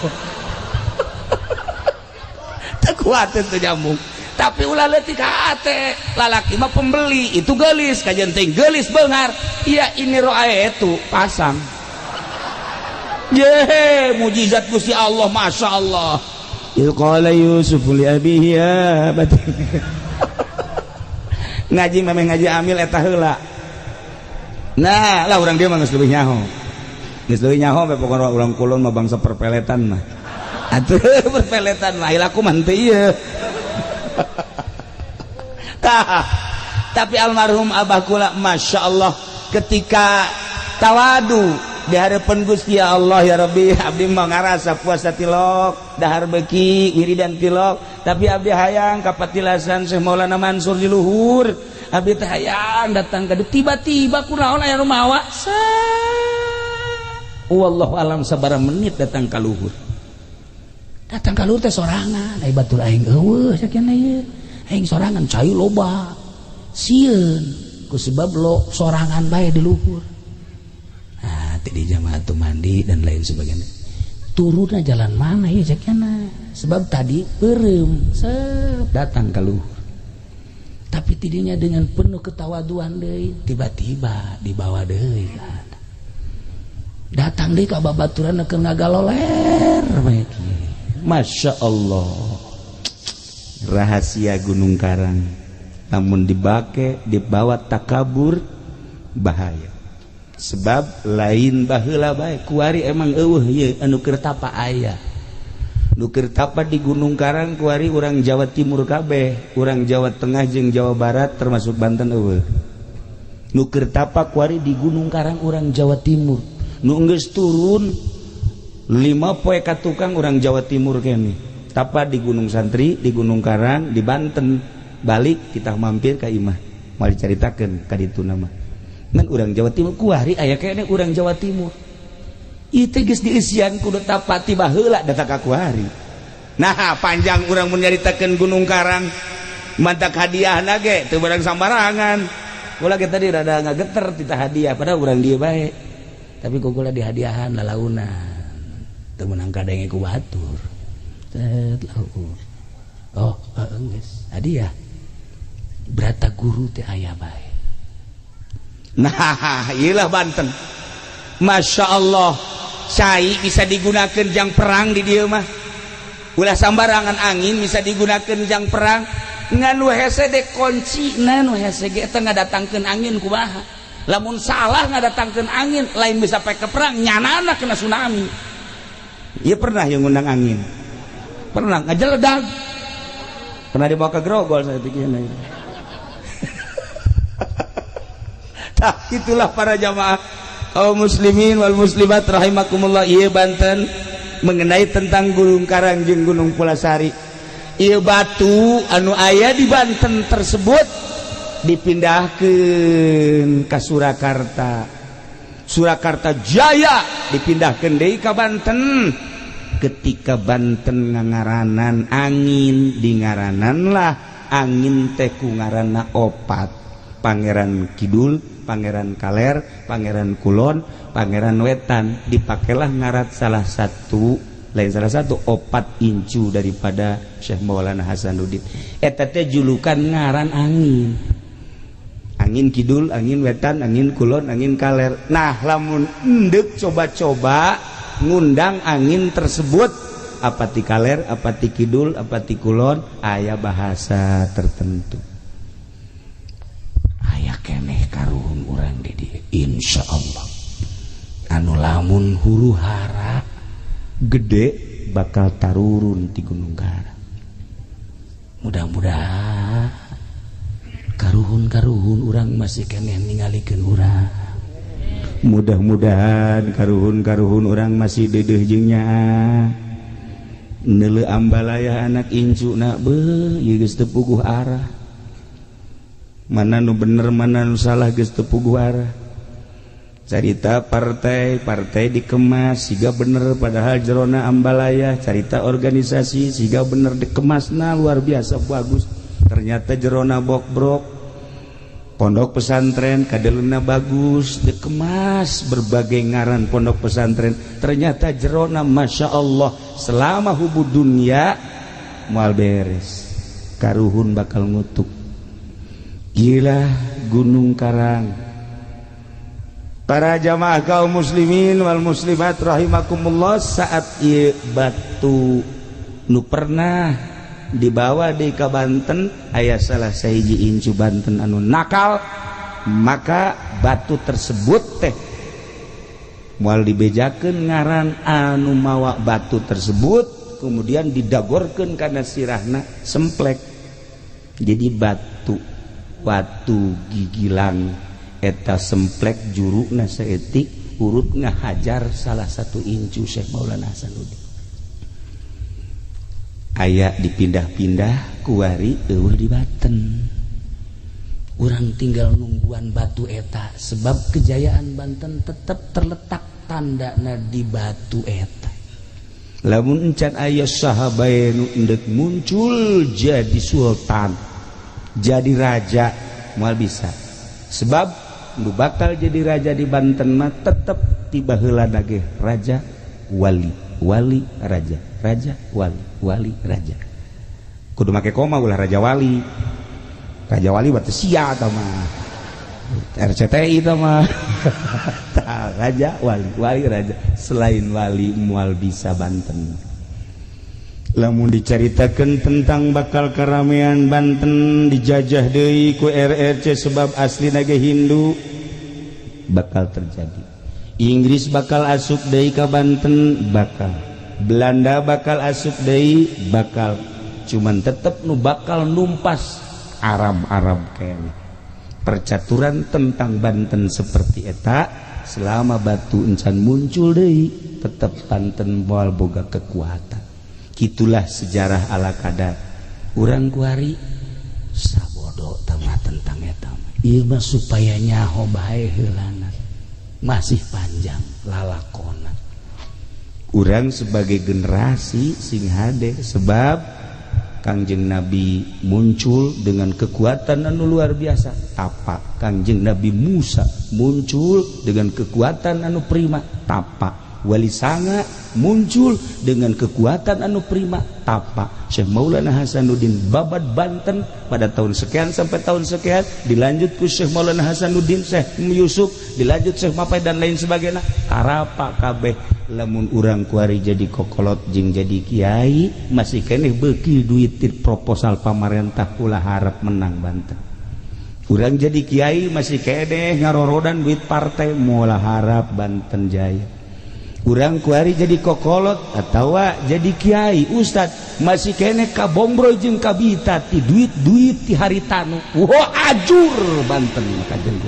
Teu kuat teu nyambung. Tapi ulah leutik hate, lalaki mah pembeli, itu geulis kajen teh geulis beunghar. Ya ini roae itu pasang. Ye, mujizat Gusti Allah, Masya Allah. Idh qala Yusuf li abihi ya abati. Ngaji memang ngaji amil eta heula. Nah, lah urang dia mah geus leuwih nyaho. Geus leuwih nyaho bae pokona urang kulon mah bangsa perpeletan mah. Atuh perpeletan mah laku mah henteu ieu. Tah, tapi almarhum abah kula Masya Allah ketika tawadu di hadapan Gusti ya Allah ya Rabbi, abdi mah ngarasa puasa tilok, dahar beki, wiridan tilok, Tapi abdi hayang ka patilasan Syekh Maulana Mansur di luhur. Abdi teh hayang datang ka tiba-tiba kunaon aya nu mawa. Wallahu alam sabaraha menit datang ka luhur. Datang ka luhur teh sorangan, ai batur aing eueuh sakieu ieu. Aing sorangan cai loba. Sieun ku sebab lo sorangan bae di luhur. Nah, tadi jamaah tuh mandi dan lain sebagainya. Turunnya jalan mana ya cekana, sebab tadi perem set datang ke luhur. Tapi tidinya dengan penuh ketawaduan deui, tiba-tiba dibawa deui kan. Datang deui ka babaturan keur ngagaloler bae kieu. Masya Allah, rahasia Gunung Karang. Namun dibake dibawa takabur bahaya. Sebab lain baheula bae kuari emang eueuh ieu anu keur tapa aya. Nu keur tapa di Gunung Karang kuari urang Jawa Timur kabeh, urang Jawa Tengah jeung Jawa Barat termasuk Banten eueuh. Nu keur tapa kuari di Gunung Karang urang Jawa Timur. Nu geus turun 5 poe ka tukang urang Jawa Timur kene. Tapa di Gunung Santri, di Gunung Karang, di Banten. Balik kita mampir ka imah. Moal dicaritakeun ka ditu nama. Ngan urang Jawa Timur kuari aya kene urang Jawa Timur. Ieu teh geus dieusian kudu tapa ti baheula datang ka kuari. Nah, panjang urang mun nyaritakeun Gunung Karang. Mantak hadiahna ge teu barang sambarangan. Kula ge tadi rada ngageter tita hadiah padahal urang dieu bae. Tapi kula dihadiahan lalaunan. Teu meunang kadenge ku batur. Set laur. Oh, geus hadiah. Brata guru teh aya bae. Nah, iyalah Banten. Masya Allah, cai bisa digunakan jang perang di dieu mah. Ulah sambarangan angin bisa digunakan jang perang. Ngan nu hese de kunci, na nu hese ge teh ngadatangkeun angin kumaha. Lamun salah ngadatangkeun angin, lain bisa pake perang, nyanana kena tsunami. Ieu pernah yang ngundang angin. Pernah ngajeledag. Pernah dibawa ke Grogol saya pikirna. Nah, itulah para jamaah kaum muslimin wal muslimat rahimakumullah. Ieu Banten mengenai tentang Gunung Karang jeung Gunung Pulasari. Ieu batu anu aya di Banten tersebut dipindahkeun ka Surakarta. Surakarta Jaya dipindahkeun deui ka Banten. Ketika Banten ngangaranan angin, dingarananlah angin teh ku ngaranna opat. Pangeran Kidul, Pangeran Kaler, Pangeran Kulon, Pangeran Wetan. Dipakailah ngarat salah satu, lain salah satu opat incu daripada Syekh Maulana Hasanuddin. Eta teh julukan ngaran angin. Angin Kidul, angin Wetan, angin Kulon, angin Kaler. Nah, lamun endek coba-coba ngundang angin tersebut, apa ti Kaler, apa ti Kidul, apa ti Kulon, aya bahasa tertentu. Aya keneh karuhun urang di dieu insyaallah. Anu lamun huru hara gede bakal tarurun di Gunung Karang. Mudah-mudahan karuhun-karuhun urang masih keneh ningalikeun urang. Mudah-mudahan karuhun-karuhun urang masih dedeuh jeung nyaah. Neuleu ambalaya anak incuna beuh ieu geus teu puguh arah. Mana nu bener mana nu salah geus teu puguh arah. Carita partai, partai dikemas siga bener padahal jerona ambalaya. Carita organisasi siga bener dikemasna luar biasa bagus. Ternyata jerona bokbrok. Pondok pesantren kadeluna bagus dikemas berbagai ngaran pondok pesantren. Ternyata jerona Masya Allah selama hubu dunia moal beres. Karuhun bakal ngutuk. Gila Gunung Karang. Para jamaah kaum muslimin wal muslimat rahimakumullah, saat ieu batu nu pernah dibawa di ka Banten aya salah sahiji incu Banten anu nakal, maka batu tersebut teh moal dibejakeun ngaran anu mawa batu tersebut, kemudian didagorkeun kana sirahna semplek. Jadi batu watu gigilang eta semplek jurukna saeutik urut ngahajar salah satu incu Syekh Maulana Hasanuddin. Aya dipindah-pindah kuari eueuh di Banten. Urang tinggal nungguan batu eta sebab kejayaan Banten tetap terletak tandana di batu eta. Lamun encan aya saha bae nu endek muncul jadi sultan, jadi raja moal bisa. Sebab nu bakal jadi raja di Banten mah tetep ti baheula ge raja wali, wali raja, raja wali, wali raja. Kudu make koma ulah raja wali. Raja wali berarti sia eta mah. RCTI eta mah. Tah raja wali, wali raja. Selain wali moal bisa Banten. Lamun dicaritakeun tentang bakal keramean Banten dijajah deui ku RRC sebab aslina ge Hindu bakal terjadi. Inggris bakal asup deui ka Banten bakal. Belanda bakal asup deui bakal. Cuman tetep nu bakal numpas Arab-Arab kayaknya. Percaturan tentang Banten seperti eta selama batu encan muncul deui tetep Banten moal boga kekuatan. Gitulah sejarah ala kadar. Urang kuari sabodo tama tentang eta. Ieu mah supaya nyaho bae heulana. Masih panjang lalakona. Urang sebagai generasi sing hade sebab Kangjeng Nabi muncul dengan kekuatan anu luar biasa tapa. Kangjeng Nabi Musa muncul dengan kekuatan anu prima tapa. Wali Sanga muncul dengan kekuatan anu prima tapa. Syekh Maulana Hasanuddin babad Banten pada tahun sekian sampai tahun sekian, dilanjut ku Syekh Maulana Hasanuddin, Syekh Yusuf, dilanjut Syekh Mapai dan lain sebagainya. Karapa kabeh lamun urang kuari jadi kokolot jeung jadi kiai masih keneh beuki duit ti proposal pamarentah ulah harap menang Banten. Urang jadi kiai masih keneh ngarorodan duit partai moal harap Banten jaya. Urang kuari jadi kokolot atawa jadi kiai ustad masih keneh kabombro jeung kabita ti duit-duit ti haritanu. Wah ajur Banten kajen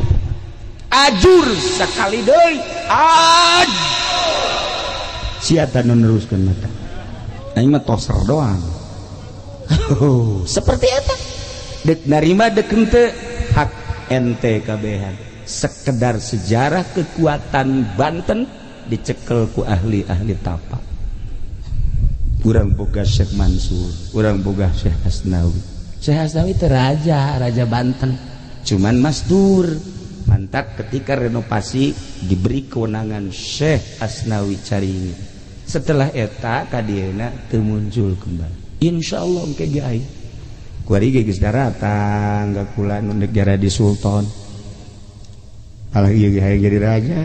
ajur sakali deui ajur. Siapa nu neruskeun mata? Aing mah toser doang. Seperti eta. Dek narima dek henteu hak ente kabehan. Sekedar sejarah kekuatan Banten dicekel ku ahli-ahli tapa. Urang boga Syekh Mansur, urang boga Syekh Hasnawi. Syekh Hasnawi teh raja, raja Banten. Cuman masdur. Mantap ketika renovasi diberi kewenangan Syekh Asnawi Caringin. Setelah eta kadieuna teu muncul kembali. Insyaallah engke ge aya. Kuari ge geus daratang ka kula nu negara di sultan. Alah ieu ge hayang jadi raja.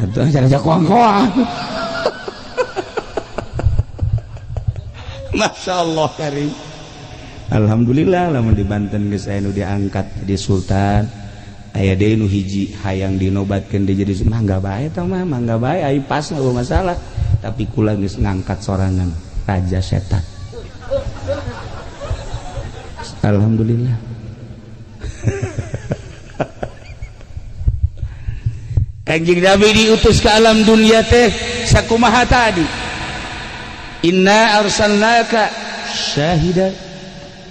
Atuh raja koang-koang. Masyaallah karim. Alhamdulillah lamun di Banten geus aya nu diangkat jadi sultan. Aya deui nu hiji hayang dinobatkeun deui jadi mangga bae tah mah mangga bae ai pas mah masalah tapi kula geus ngangkat sorangan raja setan. Alhamdulillah. Kanjeng Nabi diutus ke alam dunia teh sakumaha tadi. Inna arsalnaka syahidan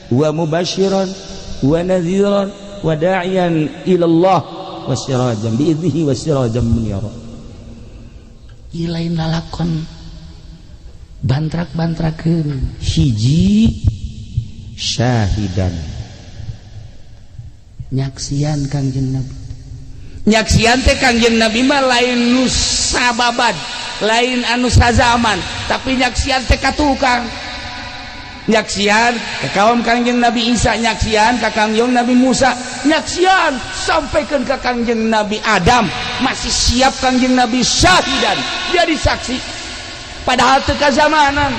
wa mubasyiran wa nadhiran wa da'iyan ila Allah wa sirajan bi idnihi wa sirajan munira. Ieu lain lalakon bantrak-bantrakeun. Hiji syahidan nyaksian Kangjeng Nabi. Nyaksian teh Kangjeng Nabi mah lain nu sababad, lain anu sazaman, tapi nyaksian teh ka tukang. Nyaksian ka kaum Kangjeng Nabi Isa, nyaksian ka Kangjeng Nabi Musa, nyaksian sampaikan ka Kangjeng Nabi Adam, masih siap Kangjeng Nabi syahidan jadi saksi. Padahal teu kazamanan.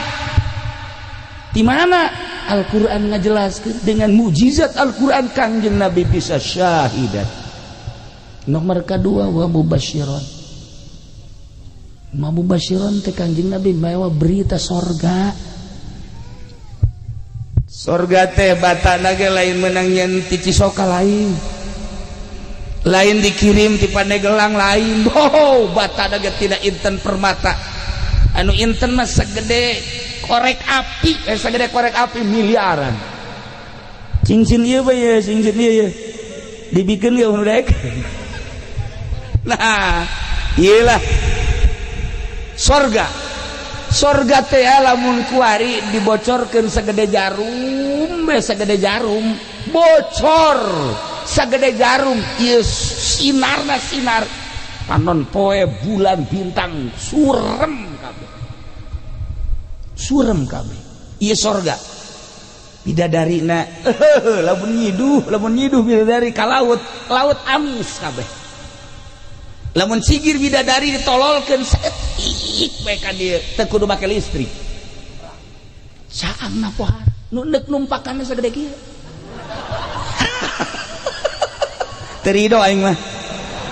Di mana Al-Qur'an ngajelaskeun dengan mukjizat Al-Qur'an Kangjeng Nabi bisa syahidan. Nomor kedua wa mubasyiron. Mubasyiron teh Kangjeng Nabi mawa berita sorga. Sorga teh batana ge lain menang nyen ti Cisoka lain. Lain dikirim ti Pandeglang lain. Oh, batana ge tina inten permata. Anu inten mah segede korek api, segede korek api miliaran. Cincin ieu bae ya, cincin ieu ya. Dibikin ge nu daek. Nah, iyalah sorga. Sorga teh lamun kuari dibocorkeun segede jarum, segede jarum, bocor segede jarum, ieu sinarna sinar panon poe bulan bintang surem kabeh. Surem kabeh. Ieu sorga. Bidadarina lamun nyiduh bidadari ka laut, laut amis kabeh. Lamun sigir bidadari ditololkeun saeutik bae ka dieu, teu kudu make listrik. Saangna pohar, nu neuk numpakanna sagede kieu. Teu rido aing mah.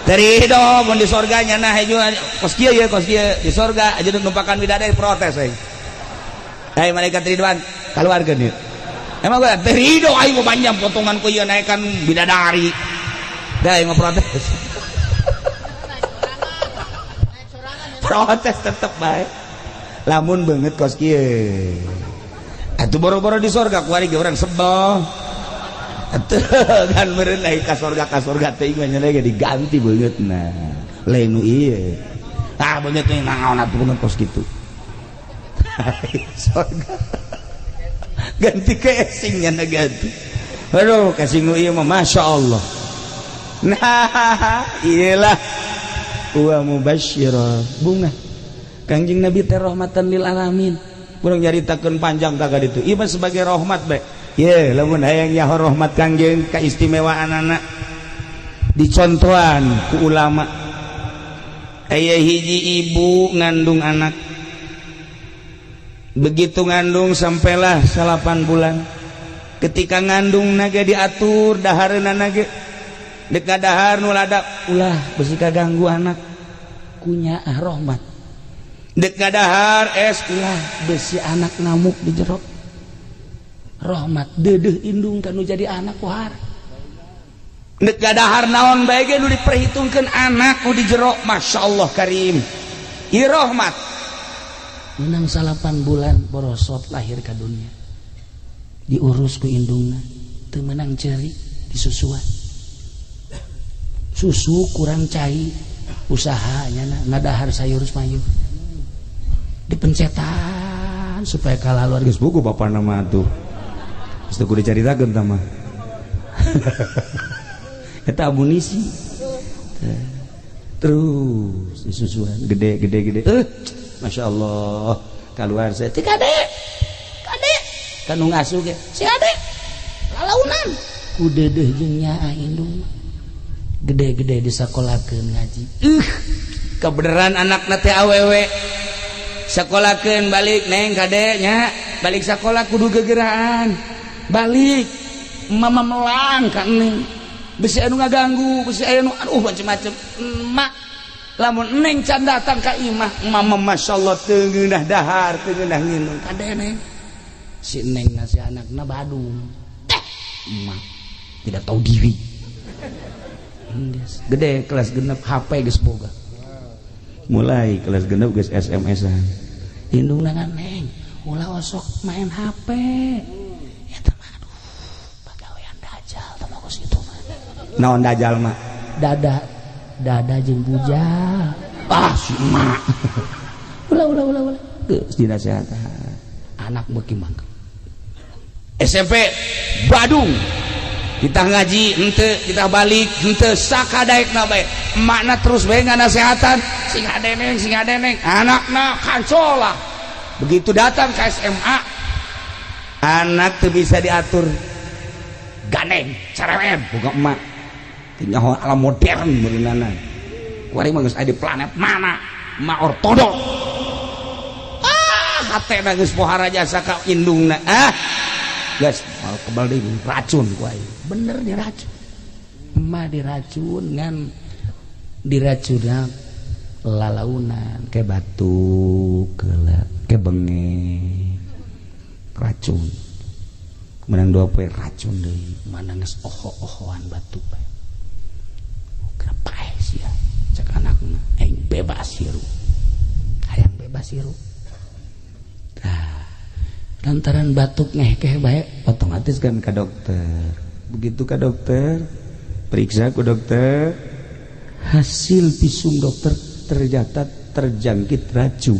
Teu rido mun di sorga nya nah hejo kos kieu ye, kos kieu di sorga aja numpakan bidadari protes aing. Hei malaikat Ridwan, kaluarkeun ieu. Emang gue teu rido aing mah panjang potongan ku ieu naekan bidadari. Dah aing mah protes. Protes tetep bae. Lamun beungeut kos kieu. Atuh boro-boro di sorga kuari ge urang sebel. Atuh kan meureun ai ka sorga teh mah nya ge diganti beungeutna. Lain nu ieu. Ah beungeut teh naon atuh beungeut kos kitu. Sorga. Ganti casing nya ganti. Aduh casing nu ieu mah masyaallah. Nah, iyalah wa mubasyira bunga Kangjeng Nabi teh rahmatan lil alamin. Urang nyaritakeun panjang ka ditu. Ieu mah sebagai rahmat bae. Ye, lamun hayang nyaho rahmat Kangjeng kaistimewaanana dicontohan ku ulama. Aya hiji ibu ngandung anak. Begitu ngandung sampailah 8 bulan. Ketika ngandung naga diatur dahareuna ge dek dahar nu lada ulah besi kaganggu anak kunyaah rahmat. Dek dahar es ulah besi anak ngamuk di jero rahmat. Deudeuh indung kanu jadi anak pohar. Dek dahar naon bae ge nu diperhitungkeun anak nu di jero masyaallah karim. Ieu rahmat. Menang 8 bulan borosot lahir ka dunia. Diurus ku indungna, teu meunang ceuri disusuan. Susu kurang cai, usahanya ngadahar sayur mayur. Dipencetan supaya kalah luar geus buku bapana mah atuh. Geus teu kudu dicaritakeun tah mah. Eta amunisi. Terus disusuan gede gede gede. Masya Allah keluar saya ti kade kade kanu ngasuh ge si ade lalaunan ku deudeuh jeung nyaah indung gede-gede disakolakeun ngaji. Kebeneran anakna teh awewe sakolakeun balik neng kade nya balik sakola kudu gegeraan balik mama melang ka neng besi anu ngaganggu besi anu aduh macem-macem emak lamun neng can datang ka imah mama masyaallah teu ngeunah dahar teu ngeunah nginum kade neng si neng na si anakna badung teh emak tidak tahu diri. Gede kelas genep HP geus boga mulai kelas genep geus SMS-an indungna neng ulah osok main HP eta mah aduh pagawean dajal tah mah kos kitu mah naon dajal mah dada dada jeung bujal ah si emak ulah ulah ulah ulah geus dinasehatan anak beuki mangke SMP Badung kita ngaji henteu kita balik henteu sakadaekna bae emakna terus bae nganasehatan sing adeneng anakna kancola. Begitu datang ke SMA anak teu bisa diatur gandeng cerewet boga emak teu nyaho alam modern meureunana kuari mah geus aya di planet mana emak ortodok ah hatena geus pohara jasa ka indungna ah geus mal kebal deui racun ku aing. Bener diracun emak diracun ngan diracunna lalaunan ke batuk ke bengek racun menang 2 poe racun deui mana geus oho-ohoan batuk bae kenapa sia cek anakna aing bebas hirup hayang bebas hirup Tah, lantaran batuk ngehkeh bae otomatis kan ke dokter. Begitu ke dokter, periksa ke dokter, hasil visum dokter ternyata terjangkit racun.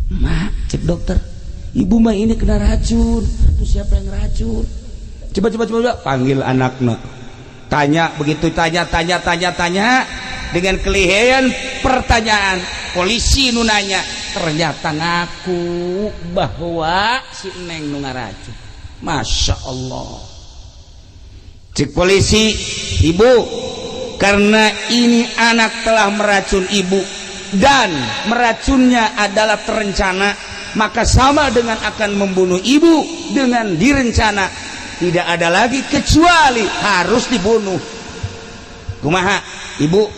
Mak, cek dokter, ibu mah ini kena racun. Itu siapa yang racun? Coba coba coba, panggil anaknya. Tanya begitu, tanya tanya tanya tanya dengan kelihayan pertanyaan polisi nu nanya, ternyata ngaku bahwa si Neng nu ngaracun. Masya Allah. Cek polisi, ibu, karena ini anak telah meracun ibu dan meracunnya adalah terencana, maka sama dengan akan membunuh ibu dengan direncana. Tidak ada lagi kecuali harus dibunuh. Kumaha ibu,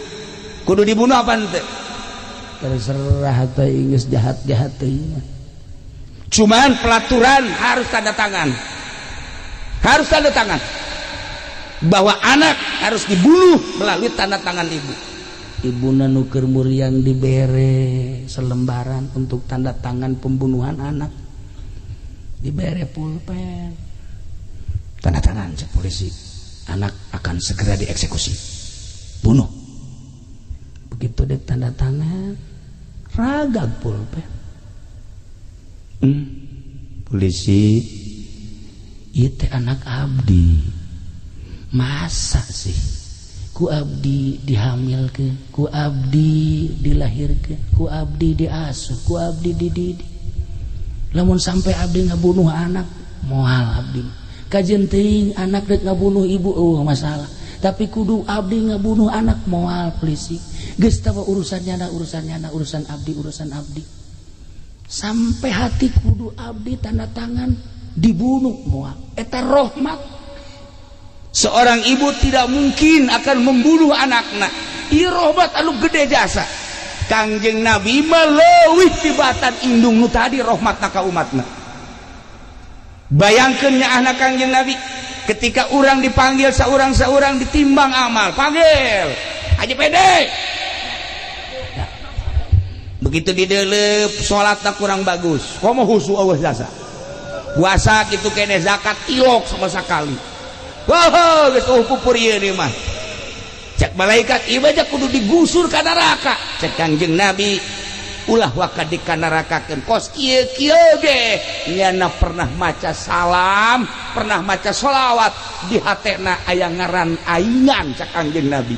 kudu dibunuh apa ente? Terserah teh geus jahat-jahat teuing. Cuman pelaturan harus tanda tangan, harus tanda tangan bahwa anak harus dibunuh melalui tanda tangan ibu. Ibuna nu keur muriang dibere selembaran untuk tanda tangan pembunuhan anak, dibere pulpen, tanda tangan cek polisi, anak akan segera dieksekusi, bunuh. Begitu dek tanda tangan, ragag pulpen. Polisi, ieu teh anak abdi, masa sih ku abdi dihamilkeun, ku abdi dilahirkeun, ku abdi diasuh, ku abdi dididik. Lamun sampai abdi ngabunuh anak, moal abdi. Kajeun teuing anak rek ngabunuh ibu, oh masalah. Tapi kudu abdi ngabunuh anak, moal polisi. Geus tawa urusannya na, urusannya na, urusan abdi, urusan abdi. Sampai hati kudu abdi tanda tangan dibunuh moal. Eta rahmat. Seorang ibu tidak mungkin akan membunuh anaknya. Ieu rahmat anu gede jasa. Kangjeng Nabi mah leuwih tibatan indung nu tadi rahmatna ka umatna. Bayangkeun nyaahna Kangjeng Nabi ketika urang dipanggil saurang-saurang ditimbang amal, panggil Haji Pede. Ya. Begitu didelep salatna kurang bagus, komo husu eueuh jasa. Puasa kitu keneh, zakat ilok sama sekali. Wah, geus eueuh pupur ieu nih mah. Cek malaikat, ieu mah kudu digusur ka neraka. Cek Kangjeng Nabi, ulah waka dikanarakakeun kos kieu kieu ge. Nyana pernah maca salam, pernah maca sholawat, di hatena aya ngaran aingan cek Kangjeng Nabi.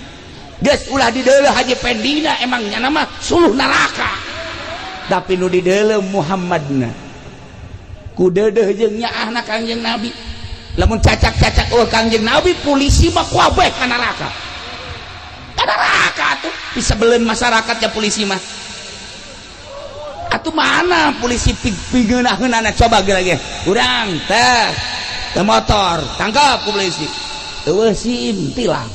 Geus ulah dideuleuh Haji Pendina, emang nyana mah suluh neraka. Tapi nu dideuleuh Muhammadna. Ku deudeuh jeung nyaahna Kangjeng Nabi. Lamun cacak-cacak eueuh Kangjeng Nabi, polisi mah kabeh ka neraka. Ka neraka atuh disebeleun masyarakatnya polisi mah. Atuh mana polisi pigeunah-geunahna coba ge lagi. Urang teh teh motor tangkap ku polisi. Eueuh SIM tilang.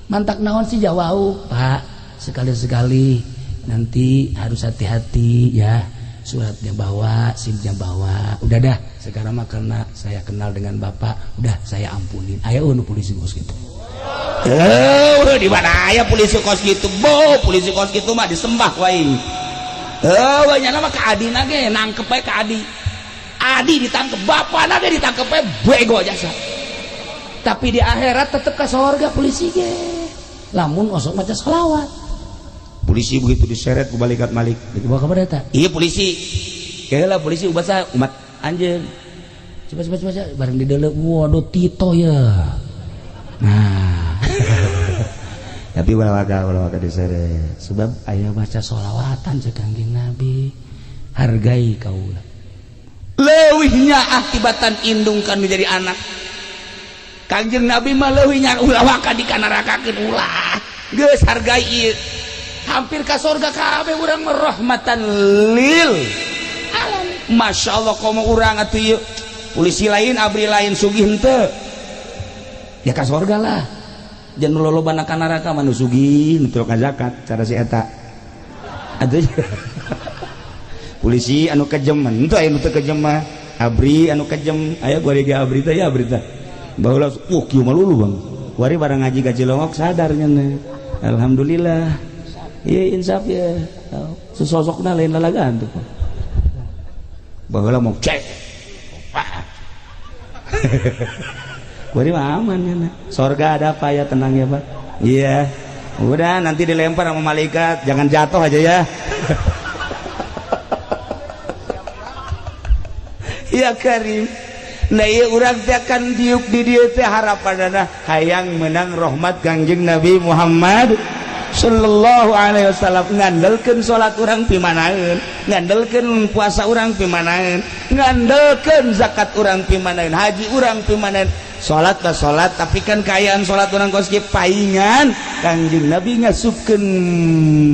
Mantak naon sih jawau, Pak? Sekali-sekali nanti harus hati-hati ya. Suratnya bawa, SIM-nya bawa. Udah dah, sekarang mah karena saya kenal dengan Bapak, udah saya ampunin. Ayo nu polisi kos gitu. Di mana aya polisi kos gitu? Bo, polisi kos gitu mah disembah wae. Heuh, nyana mah ka adina ge nangkep bae ka adi. Adi ditangkep, bapana ge ditangkep bae bego jasa. Tapi di akhirat tetep ka sorga polisi ge. Lamun osok maca sholawat. Polisi begitu diseret ku malaikat Malik. Dibawa ka mana eta? Iya polisi. Keheula polisi ubat sa umat anjeun. Coba coba coba bareng dideuleu, waduh Tito ya. Nah. Tapi ulah waka diseret. Sebab aya baca sholawatan cek Kangjeng Nabi. Hargai kaula. Leuwih nyaah tibatan indung kan menjadi anak. Kangjeng Nabi mah leuwih nyaah ulah waka dikanarakakeun ulah. Geus hargai ieu. Hampir ka sorga kabeh urang mah rahmatan lil alamin. Masya Allah komo urang atuh ieu. Polisi lain abri lain sugih henteu. Ya ka sorga lah. Jangan lolobana ka neraka mah nu sugih nu teu zakat cara si eta. Atuh polisi anu kejem henteu aya nu teu kejem mah. Abri anu kejem aya gua ge abri teh ya abri teh. Baheula kieu mah lulu Bang. Wari barang ngaji ka Cilongok sadar nya. Alhamdulillah. Iya insaf ya. Sesosokna lain lalagaan tuh. Baheula mau cek. Kuari mah aman ya. Sorga ada apa ya, tenang ya Pak. Iya. Udah nanti dilempar sama malaikat, jangan jatuh aja ya. Ya Karim. Nah ieu urang teh akan diuk di dieu teh harapanana hayang menang rahmat Kangjeng Nabi Muhammad sallallahu alaihi wasallam. Ngandelkeun salat urang pimanaeun, ngandelkeun puasa urang pimanaeun, ngandelkeun zakat urang pimanaeun, haji urang pimanaeun. Salat lah salat, tapi kan kaayaan salat urang kos kieu paingan Kangjeng Nabi ngasupkeun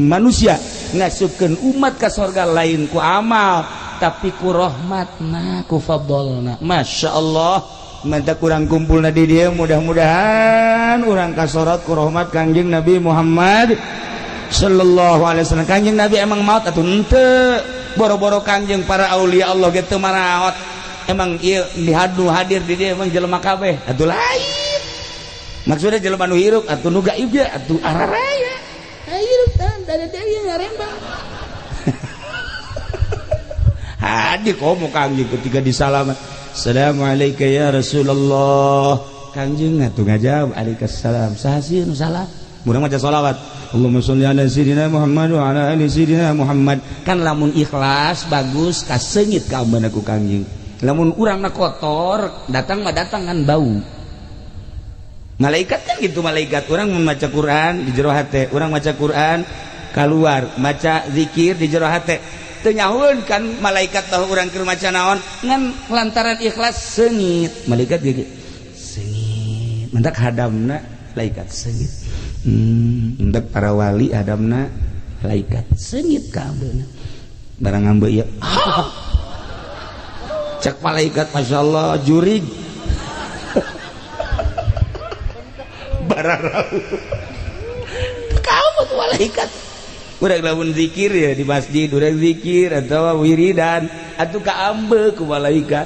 manusia, ngasupkeun umat ka sorga lain ku amal tapi ku rahmatna, ku fadlna. Masya Allah, mantap kurang kumpulna di dieu, mudah-mudahan urang kasorot ku rahmat Kangjeng Nabi Muhammad sallallahu alaihi wasallam. Kangjeng Nabi emang maut atuh henteu, boro-boro Kangjeng para aulia Allah ge teu maraot. Emang ieu dihadu hadir di dieu emang jelema kabeh atuh lain. Maksudnya jelema nu hirup atuh nu gaib ge atuh araraya. Hirup tah dari deui ngarembang. Hadir komo Kangjeng ketika disalaman. Assalamualaikum ya Rasulullah. Kangjeng atuh ngajawab alaikumsalam. Saha sieun salam? Murang maca sholawat. Allahumma sholli ala sayyidina Muhammad wa ala ali sayyidina Muhammad. Kan lamun ikhlas bagus kaseungit ka ambeuna ku Kangjeng. Lamun urangna kotor, datang mah datang kan bau. Malaikat kan gitu, malaikat urang membaca Quran di jero hate, urang maca Quran keluar, maca zikir di jero hate. Teu nyahueun kan malaikat tahu urang keur maca naon, ngan lantaran ikhlas seungit. Malaikat ge seungit, mendak hadamna malaikat seungit. Mendak para wali hadamna malaikat seungit ka ambeuna. Barang ambe ieu. Cek malaikat Masya Allah jurig. Bararau. Kamu tuh malaikat. Urang lamun zikir ya di masjid, urang zikir atau wiridan atuh kaambe ku malaikat.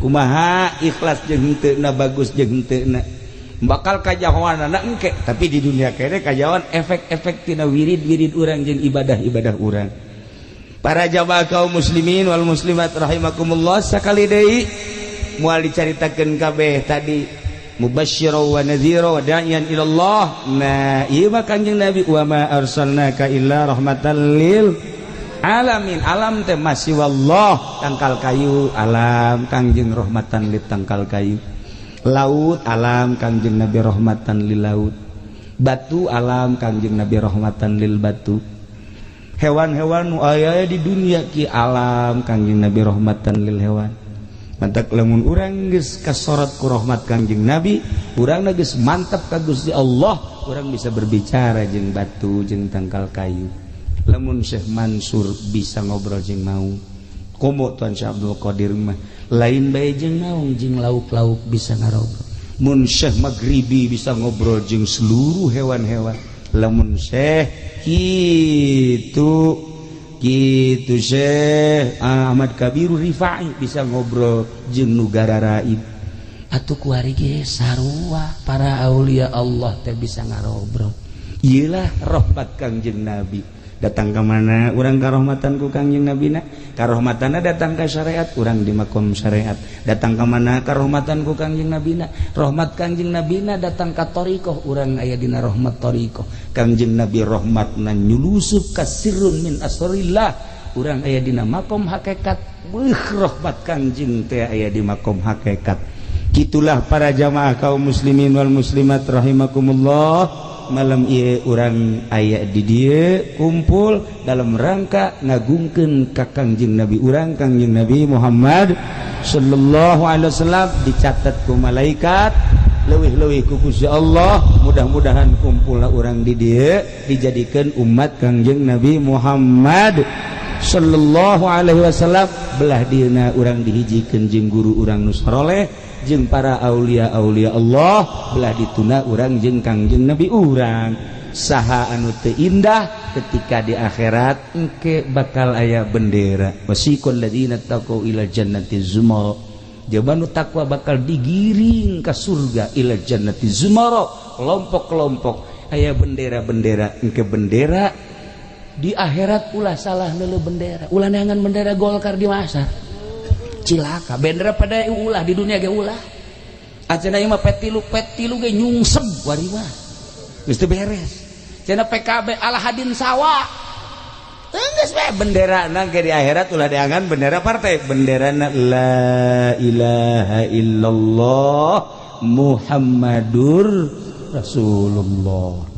Kumaha ikhlas jeung henteu na, bagus jeung henteu na. Bakal kajahoanana engke, tapi di dunia kene kajahoan efek-efek tina wirid-wirid urang jeung ibadah-ibadah urang. Para jamaah kaum muslimin wal muslimat rahimakumullah, sakali deui moal dicaritakeun kabeh tadi mubasysyira wa nadhira wa da'iyan ila Allah. Nah, ieu mah Kangjeng Nabi wa ma arsalnaka illa rahmatan lil alamin. Alam teh masih wallah, tangkal kayu alam Kangjeng rahmatan lil tangkal kayu. Laut alam Kangjeng Nabi rahmatan lil laut. Batu alam Kangjeng Nabi rahmatan lil batu. Hewan-hewan nu aya di dunia ki alam Kangjeng Nabi rahmatan lil hewan. Mantak lamun urang geus kasorot ku rahmat Kangjeng Nabi, urang geus mantap ka Gusti Allah, urang bisa berbicara jeung batu jeung tangkal kayu. Lamun Syekh Mansur bisa ngobrol jeung maung, komo Tuan Syekh Abdul Qadir mah lain bae jeung maung jeung lauk-lauk bisa ngarobrol. Mun Syekh Maghribi bisa ngobrol jeung seluruh hewan-hewan. Lamun Syekh gitu gitu Syekh Ahmad Kabiru Rifai bisa ngobrol jeung nu gararaib. Atuh kuari ge sarua para aulia Allah teh bisa ngarobrol. Ieulah rahmat Kangjeng Nabi. Datang ka mana urang karahmatan ku Kangjeng Nabina, karahmatanna datang ka syariat, urang di makom syariat. Datang ka mana karahmatan ku Kangjeng Nabina, rahmat Kangjeng Nabina datang ka thariqah, urang aya dina rahmat thariqah. Kangjeng Nabi rahmatna nyulusup ka sirrun min asrillah, urang aya dina makom hakikat. Beuh rahmat Kangjeng teh aya di makom hakikat. Kitulah para jamaah kaum muslimin wal muslimat rahimakumullah. Malam ieu urang aya di dieu kumpul dalam rangka ngagungkeun ka Kangjeng Nabi urang, Kangjeng Nabi Muhammad sallallahu alaihi wasallam. Dicatat ku malaikat, leuwih-leuwih ku Gusti Allah. Mudah-mudahan kumpulna urang di dieu dijadikeun umat Kangjeng Nabi Muhammad sallallahu alaihi wasallam. Belah dieuna urang dihijikeun jeung guru urang nu saroleh jeung para aulia-aulia Allah, belah dituna urang jeung Kangjeng Nabi urang. Saha anu teu indah ketika di akhirat engke bakal aya bendera wasiqul ladzina taqau ila jannati zumara. Jelema nu takwa bakal digiring ka surga ila jannati zumara, kelompok-kelompok aya bendera-bendera. Engke bendera di akhirat ulah salah neuleuh bendera, ulah neangan bendera Golkar di masa. Cilaka bendera pada ulah di dunia ge ulah. Acenah ieu mah P3 ge nyungsep wari mah. Geus teu beres. Cenah PKB ala hadin sawa. Geus bae benderana ge di akhirat ulah diangan bendera partai, benderana la ilaha illallah Muhammadur Rasulullah.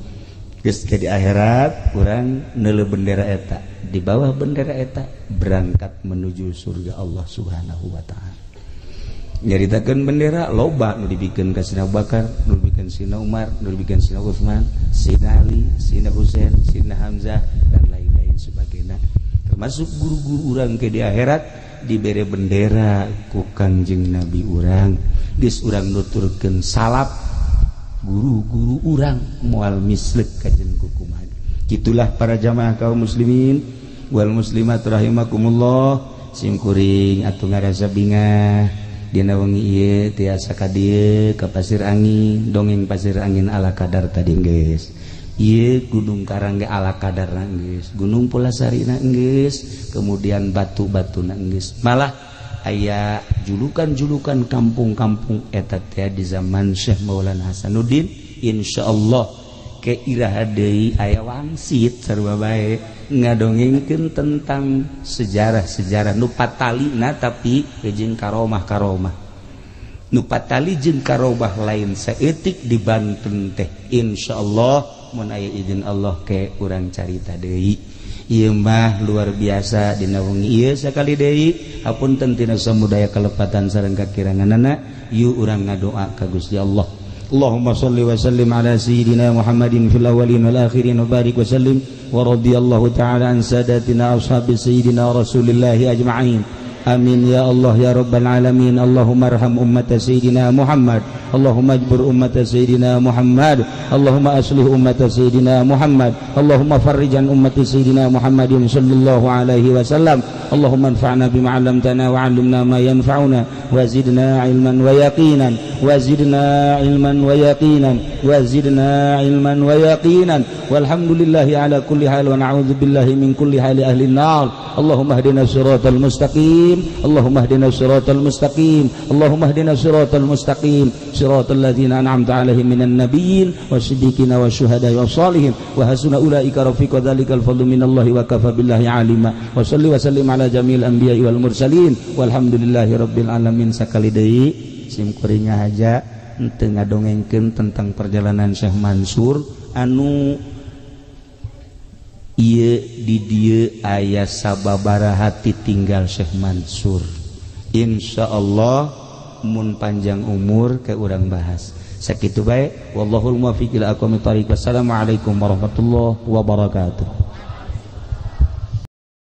Geus ke di akhirat urang neuleuh bendera eta, di bawah bendera eta berangkat menuju surga Allah Subhanahu wa taala. Nyaritakeun bendera loba nu dibikeun ka Sina Abu Bakar, nu dibikeun Sina Umar, nu dibikeun Sina Utsman, Sina Ali, Sina Husain, Sina Hamzah dan lain-lain sebagainya. Termasuk guru-guru urang ke di akhirat dibere bendera ku Kangjeng Nabi urang. Geus urang nuturkeun salaf guru-guru urang moal mislek kajen kukumaha. Gitulah para jamaah kaum muslimin wal muslimat rahimakumullah, simkuring atuh ngarasa bingah dina wengi ieu tiasa ka dieu ka Pasir Angin, dongeng Pasir Angin ala kadar tadi geus. Ieu Gunung Karang ge ala kadarna geus, Gunung Pulasarina geus, kemudian batu-batuna geus. Malah aya julukan-julukan kampung-kampung eta teh di zaman Syekh Maulana Hasanuddin, insyaallah ke iraha deui aya wangsit sarua bae ngadongengkeun tentang sejarah-sejarah nu patalina tapi jeung karomah-karomah. Nu patali jeung karomah lain saeutik di Banten teh. Insyaallah mun aya izin Allah ke urang carita deui. Ieu mah luar biasa dina wengi ieu sakali deui hapunten tina samudaya kalepatan sareng kakiranganana, yuk urang ngadoa ka Gusti Allah. Allahumma shalli wa sallim ala sayyidina Muhammadin fil awwalin wal akhirin wa barik wa sallim wa radhiyallahu ta'ala an sadatina ashabi sayyidina Rasulillahi ajma'in. Amin ya Allah ya rabbal alamin. Allahumma arham ummata sayyidina Muhammad, Allahumma ajbur ummata sayyidina Muhammad, Allahumma aslih ummata sayyidina Muhammad, Allahumma farrijan ummati sayyidina Muhammadin sallallahu alaihi wasallam. Allahumma anfa'na bima 'allamtana wa 'allimna ma yanfa'una wa zidna 'ilman wa yaqinan, wa zidna 'ilman wa yaqinan, wa zidna 'ilman wa yaqinan. Walhamdulillahi ala kulli hal wa na'udzu billahi min kulli hali ahli an-nar. Allahumma hdina siratal mustaqim, Allahumma hdina siratal mustaqim, Allahumma hdina siratal mustaqim, siratal ladzina an'amta 'alaihim minan nabiyyin wasiddiqina wasyuhada'i wassalihin wa hasuna ulaika rafiqa. Dzalikal fadlu minallahi wa kafa billahi 'alima. Wa shalli wa sallim ala jamil anbiya'i wal mursalin walhamdulillahi rabbil alamin. Sakali deui sim kuring ngahaja henteu ngadongengkeun tentang perjalanan Syekh Mansur anu ieu di dieu aya sababaraha tinggal Syekh Mansur. Insyaallah mun panjang umur ke urang bahas. Sakitu bae, wallahul muwaffiq ila aqwamit thariq. Wassalamualaikum warahmatullahi wabarakatuh.